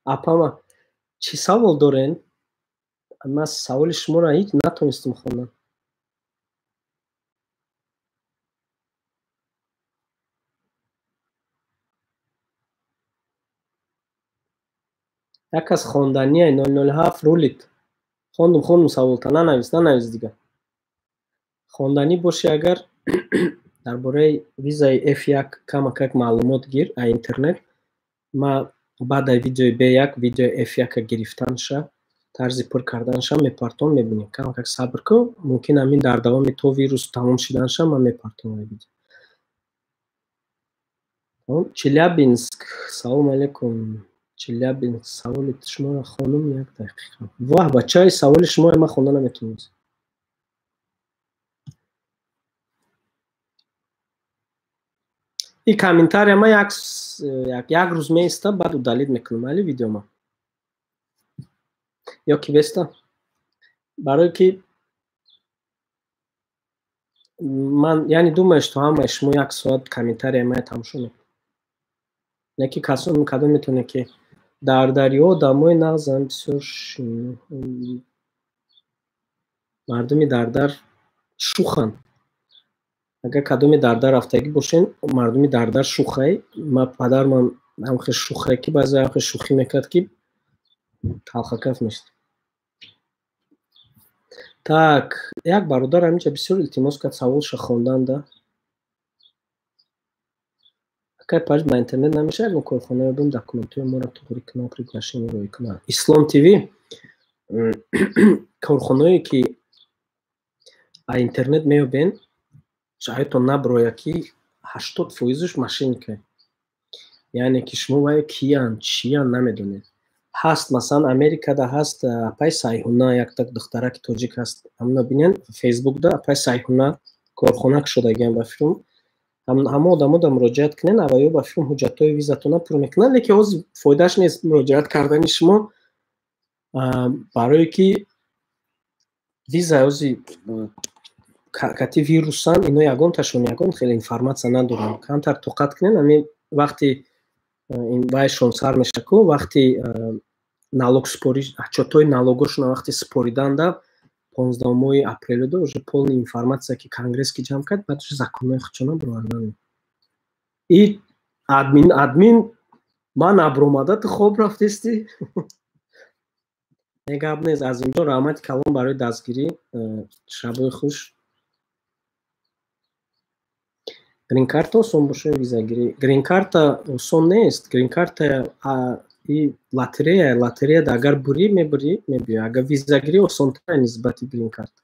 апама, чӣ савол дорен? Ман саволи шуморо ҳеҷ натонистам хонам. Як кас хонданияй, 007 рулит. Хондум, хондум саволта, нанавис, нанавис дига. Хонданӣ бошӣ агар, дар бораи визаи F1 камакак маълумот гир а интернет. Ма баъдаи видеои B1 видеои F1 гирифтанша, тарзи пур карданша мепартом, мебинем. Камакак сабр кун, мумкин ҳамин дар давоми то вирус тамом шиданша ман мепартом видео. Челябинск, салому алейкум, Челябинск. Саволи шуморо хонум, як дақиқа. Воҳ, бачаи, саволи шуморо ман хонда наметавонам. И комментария ма як рӯз меиста, баъд удалить мекунам али видеома ё ки беста, барое ки ман яъне думаю, что ҳамаи шумо як соат комментария мая тамошо мекунед. Не ки касон кадом метавоне ки дар дарё одамои нағзан бисёр, мардуми дардар шуханд. Агар кадоми дардар рафтагӣ бошен, мардуми дардар шухай. Ма падармам ҳамхел шухай, ки баъзе ҳамхел шӯхӣ мекард, ки талхакаф мешид. Так, як бародар ҳаминҷа бисёр илтимос кард саволша хонданда. Акай Париж, ба интернет намешавад, ягон корхона ёбем, документҳои моро туғрӣ кунам, приглашение роӣ кунам? Ислом ТВ, корхонаое ки а интернет меёбен, шаҳитон наброяд, ки 80 фоизаш мошенника, яъне ки шумо вай киян, чиян намедонед. Ҳаст, масалан, Америкада ҳаст апай Сайҳуна, якта духтараки тоҷик ҳаст, ҳамна бинен Фейсбукда, апай Сайҳуна корхона кушодагиам ба филм. Ҳама одамо да муроҷиат кунен, аваё ба филм ҳуҷҷатҳои визатона пур мекунанд, лекин ҳозир фоидааш нест муроҷиат кардани шумо, барое ки виза ҳозир кати вирусан, ино ягонташон ягон хеле информатсия надоранд. Камтар тоқат кунен, ҳамин вақти вайшон сар меша ку, вақти налог спорӣ, отчётҳои налогошона вақти спориданда, 15-мои апрелудо уже полный информация ки Конгресс ки ҷамъ кард, баъд уже законҳои худшона бировардан. И админ, админ, ман абромада, ту хоб рафтистӣ? Не, гап нест. Азимҷон, раҳмати калон барои дастгирӣ, шабои хуш. Гринкарта осон боша, визагирӣ? Гринкарта осон нест. Гринкарта и лотерея, лотереяда агар бурӣ, мебурӣ, мебиёй. Агар визагирӣ осонтар нисбати гринкарта.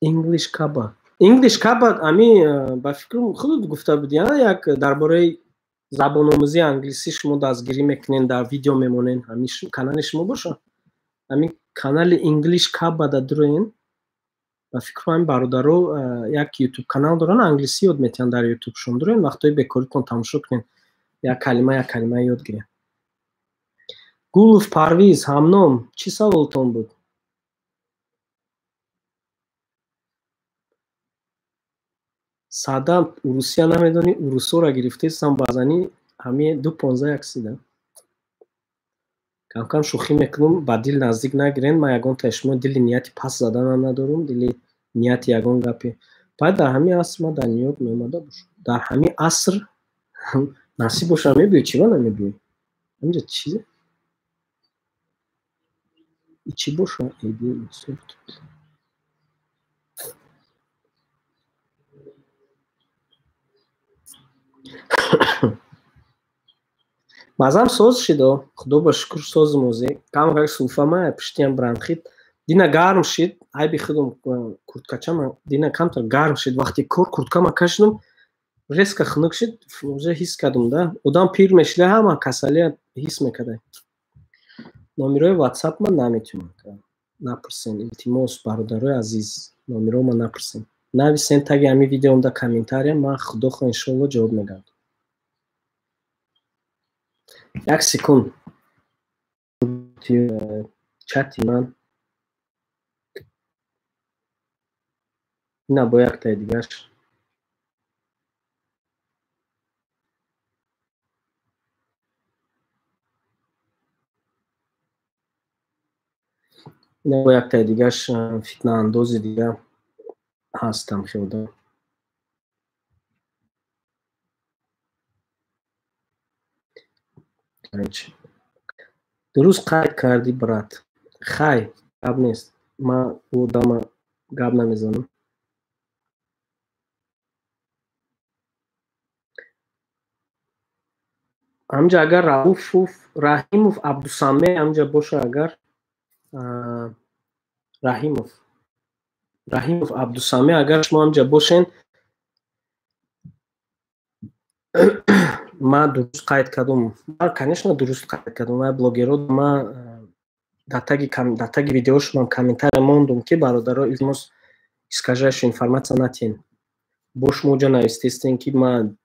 English Kaba. English Kaba ами ба фикрам худат гуфта будӣ, як дар бораи забономӯзии англисӣ шумо дастгирӣ мекунен, дар видео мемонен. Ҳами канали шумо боша? Ҳами канали English Kaba да дуроен. Ба фикрам ҳами бародаро як YouTube канал доранд, англисӣ ёд метиҳанд дар YouTube-шон. Дуроен, вақтҳои бекоритон тамошо кунен. Як калима, як калима ёд гирен. Гулов Парвиз, ҳамном, чӣ саволтон буд? Садам, урусия намедонӣ, урусоро гирифтесам базанӣ ҳами 2:15 сида. Камкам шӯхӣ мекунам, ба дил наздик нагирен. Ман ягон таи шумо дили нияти пас заданам надорум, дили нияти ягон гапе. Баъд дар ҳамин аср ман дар Нью-Йорк меомада бошам. Дар ҳамин аср насиб боша мебиёй, чӣ ба намебиёй? Ҳаминҷа чизе? Чӣ боша? Мазам соз шидо, худо ба шукр созм озе. Камакак сулфа ма пиштиям бронхит. Дина гарм шид, айби худом курткачама дина камтар гарм шид. Вақти кор курткама кашидам, резко хунук шид, уже ҳис кардам да. Одам пир мешида, ҳама касалия ҳис мекарда. Номерои WhatsApp ма наметавонам. Напурсен, илтимос, бародарои азиз, номеро ма напурсен. Нависен таги ҳамин видеом да комментария, ман худо хоҳ иншоалло ҷавоб мегардам. Як секунд. Чати ман ина бо яктаи дигаш. Ина бо яктаи дигаш фитнаандози дига ҳастам хелда. Дуруст қайд кардӣ, брат. Хай, гап нест. Ман ӯ одама гап намезанам. Ҳамҷа агар Рауфов, Раҳимов Абдусаме ҳамҷа боша, агар Раҳимов Абдусаме агар шумо ҳамҷа бошен, ман дуруст қайд кардам. Ман, конечно, дуруст қайд кардам. Ман блогерро ман дар таги видеошонам комментария мондум, ки бародаро, илтимос, искажающую информация натиҳен. Бо шумо ҷо навистестен, ки ман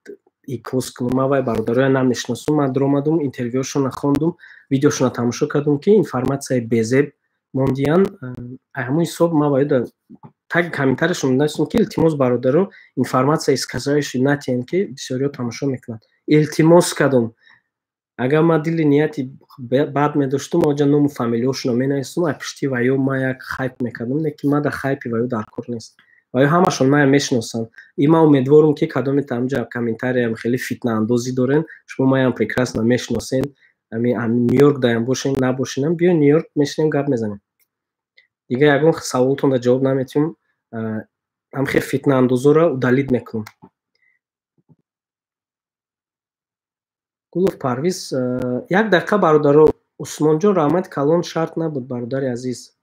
икос кунам, ман вай бародароя намешиносум. Ман дуромадум, интервюошонро хондум, видеошонро тамошо кардум, ки информатсияи безеб мондиян. Ҳамон ҳисоб ман вай таги комментарияшон навистум, ки илтимос, бародаро, информатсия искажающую натиҳен, ки бисёриҳо тамошо мекунанд. Илтимос кардум. Агар ман дили нияти бад медоштум, оҷа ному фамилияшонро менавистум, ай пишти ваё ман як хайп мекардум, лекин ман дар хайпи ваё дар кор нест. Ваё ҳамашон мая мешиносанд. И ман умедворум, ки кадоме тамҷа комментариям хеле фитнаандозӣ дорен, шумо маям прекрасно мешиносен. Ами Нью-Йорк даям бошен, набошенам, биё Нью-Йорк мешинем, гап мезанем. Дигар ягон саволтонро ҷавоб наметиҳам, ҳамхел фитнаандозоро удалить мекунам. Гулов Парвиз, як дақиқа бародаро, Усмонҷон раҳмати калон, шарт набуд, бародари азиз.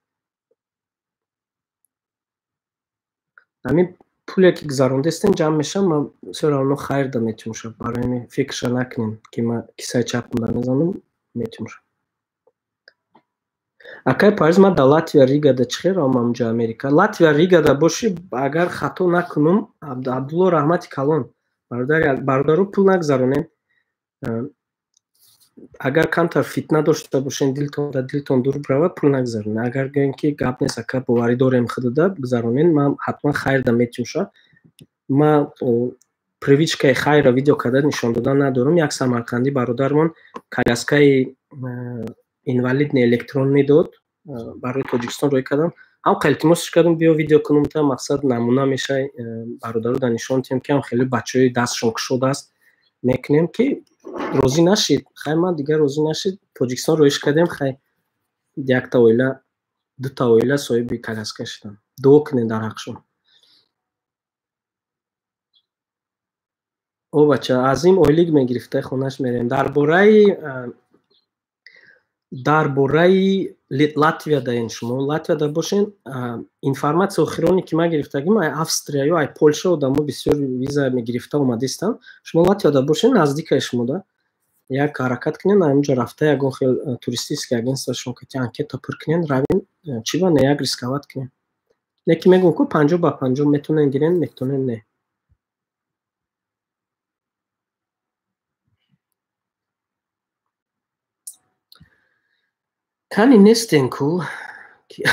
Ҳамин пуле ки гузарондестем ҷамъ мешавам, ман всё равно хайр да метиҳам. Барои ҳамин фикрша накунем, ки ман кисаи чапам да мезанам, метиҳам. Акай Парвиз, ман дар Латвия Ригада чӣ хел равам ҳамҷо Америка? Латвия Ригада бошӣ, агар хато накунам, Абдулло раҳмати калон. Бародаро, пул нагузаронем. Агар камтар фитна дошта бошен, дилтон дур биравад, пул нагузаронед. Агар гӯем, ки гап нест, ака боварӣ дорем худуда, гузаронед, ман ҳатман хайр да метиҳам. Ман привычкаи хайрро видео карда нишон додан надорам. Як самарқандӣ бародармон коляскаи инвалидный электронный дод, барои Тоҷикистон рӯй кардам. Ҳам илтимосш кардам, биё видео кунам, та мақсад намуна мешавад, бародаро да нишон диҳем, ки ҳам хеле бачаҳои дастшон кушодааст, мекунем, ки розӣ нашид. Хай, ман дигар розӣ нашид, Тоҷикистон роиш кардем, хай якта оила, дута оила соҳиби коляска шуданд. Дуо кунед дар ҳақшон. О бача, Азим ойлик мегирифта, хонаш мерем. Дар бораи Латвия даен шумо, Латвияда бошен, информатсия охироне ки ман гирифтагим, ай Австрия ё ай Полша одамо бисёр виза мегирифта омадистанд. Шумо Латвияда бошен, наздикае шумода. Як ҳаракат кунен, ҳаминҷо рафта ягон хел туристический агентство шумо кати анкета пур кунен, равен, чӣ ба не, як рисковать кунен. Не ки мегӯм ку 50-50 метонен гирен, метонен не. Кани нестен ку ки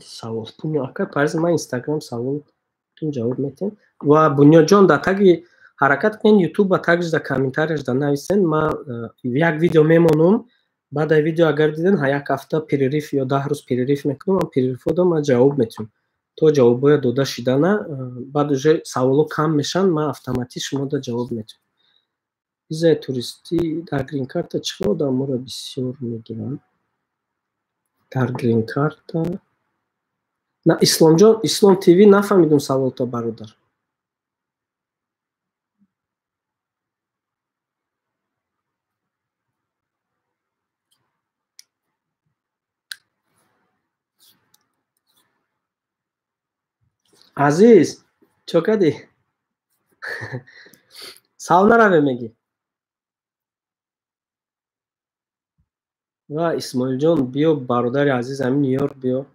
савол Бунё ака парз ман Инстаграм саволтун ҷавоб метем ва Бунёҷон дар таги ҳаракат кунен YouTube ба тагиш дар комментарияш да нависен. Ман як видео мемонум, баъд ай видео агар диден як ҳафта перерыв ё 10 рӯз перерыв мекунам, ам перерывҳо ман ҷавоб метиҳам. То ҷавобҳоя дода шидана, баъд уже саволҳо кам мешаванд, ман автоматик шумода ҷавоб метиҳам. Визаи туристӣ дар грин-карта чӣ хел одаморо бисёр мегиранд? Дар грин-карта на Исломҷон, Ислом ТВ нафаҳмидум саволто бародар. Азиз, чо кардӣ? Сав нараве мегӣ? Ва Исмоилҷон, биё бародари азиз, ҳамин Нью-Йорк биё.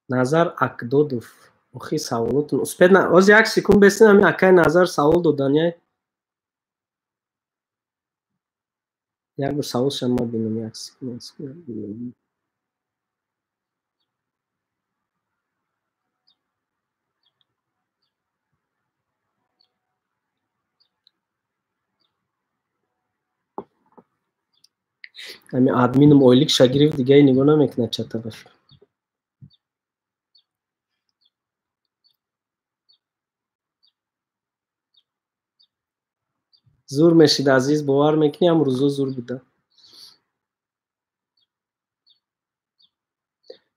Назар Акдодов, охи саволотун успед на, оз як секунд бесин, ҳамин акай Назар савол доданяй. Як бор саволшам ма бинам, як секунд, як секунд. Ҳамин админам ойликша гирифт, дигаи нигоҳ намекунад чата ба фикр. Зур мешид азиз, бовар мекунӣ, ҳам рӯзо зур буда.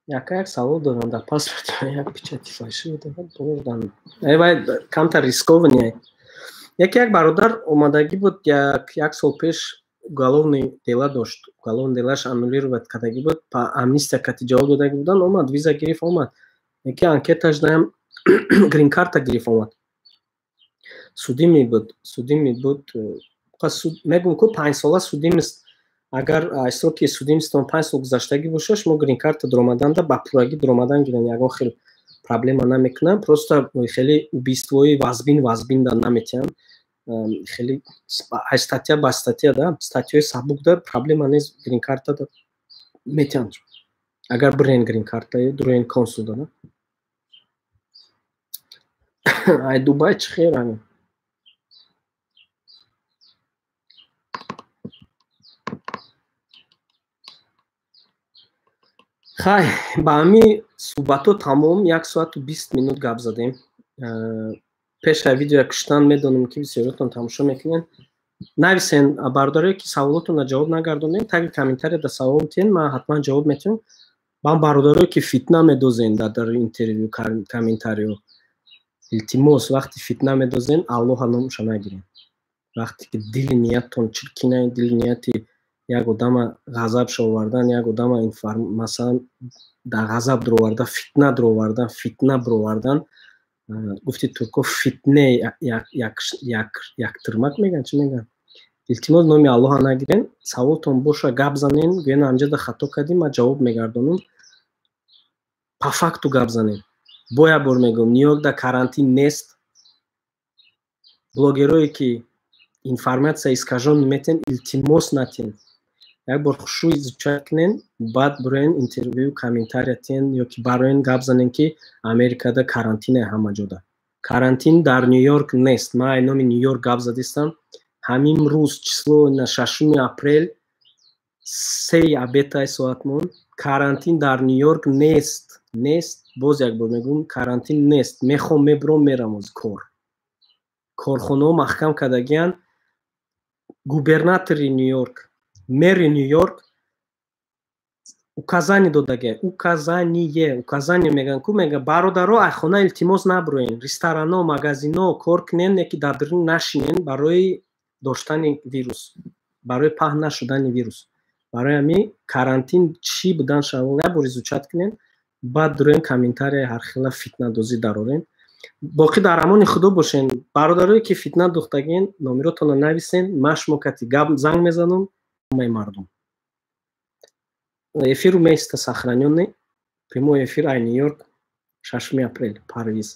Яка як савол дорам, дар паспорт як печати фальшивый дорад, бурдан. Ай вай камтар рискованный. Яке як бародар омадагӣ буд, як сол пеш уголовный дела дошт. Уголовный делаш аннулировать кардагӣ буд, па амнистия кати ҷавоб додагӣ будан, омад, виза гирифт, омад. Яке анкеташ даям грин-карта гирифт, омад. Судимый буд, судимый буд. Мегӯм ку 5 сола судимость, агар сроки судимостьтон 5 сол гузаштагӣ боша, шумо грин-карта дуромаданда ба пуррагӣ дуромадан гирен, ягон хел проблема намекунанд, просто хеле убийствои вазбин вазбин да наметиҳанд. Хеле статья ба статья да, статьяи сабук да проблема нест, грин-карта да метиҳанд. Агар бирен грин-карта дуроен консул да. Ай Дубай чӣ хел ҳамин? Хай, ба ҳамин суҳбатҳо тамом, 1 соату 20 минут гап задем. Пеш аз видеоя куштан медонам ки бисёриётон тамошо мекунед. Нависен бародарое ки саволотонро ҷавоб нагардонем, таги комментария да савол тиҳен, ман ҳатман ҷавоб метиҳам. Баъд бародарое ки фитна медозен дар интервю комментарио, илтимос, вақти фитна медозен, Аллоҳа номша нагирен. Вақте ки дили нияттон чиркина, дили нияти як одама ғазаб овардан, як одама масалан дар ғазаб дуровардан, фитна дуровардан, фитна буровардан, гуфти турко фитне як тирмак меган, чӣ меган? Илтимос, номи Аллоҳа нагирен, саволтон боша гап занен, гӯен амҷада хато кардим, ман ҷавоб мегардонам. По факту гап занен. Бо як бор мегӯям, Нью-Йорк дар карантин нест. Блогерое ки информатсия искажён метен, илтимос натен. Як бор хушрӯ изучать кунен, баъд бироен интервю, комментария тиҳен ё ки бароен гап занен ки Америкада карантине ҳама ҷода. Карантин дар Нью-Йорк нест. Ман ай номи Нью-Йорк гап задистам. Ҳамин рӯз число на 6 апрел 3 обедай соатмон карантин дар Нью-Йорк нест. Нест. Боз як бор мегӯям, карантин нест. Мехом мебуром мерам оз кор. Корхонаҳо маҳкам кардагиянд. Губернатори Нью-Йорк, мэри Нью-Йорк указание додагия, указание, указание меган ку мега бародаро ай хона илтимос наброен, ресторано, магазино кор кунен, не ки дар дарун нашинен барои доштани вирус, барои паҳн нашудани вирус. Барои ҳамин карантин чӣ будан шава, як бор изучать кунен, баъд дуроен, комментарияи ҳархела фитнадозӣ дарорен. Боқӣ дар амони Худо бошен. Бародарое, ки фитна духтагин, номеротонро нависен, ман шумо кати гап занг мезанам. Ҳамаи мардум, эфиру места сохранённый. Прямой эфир ай Нью Йорк, 6 апрел, Парвиз.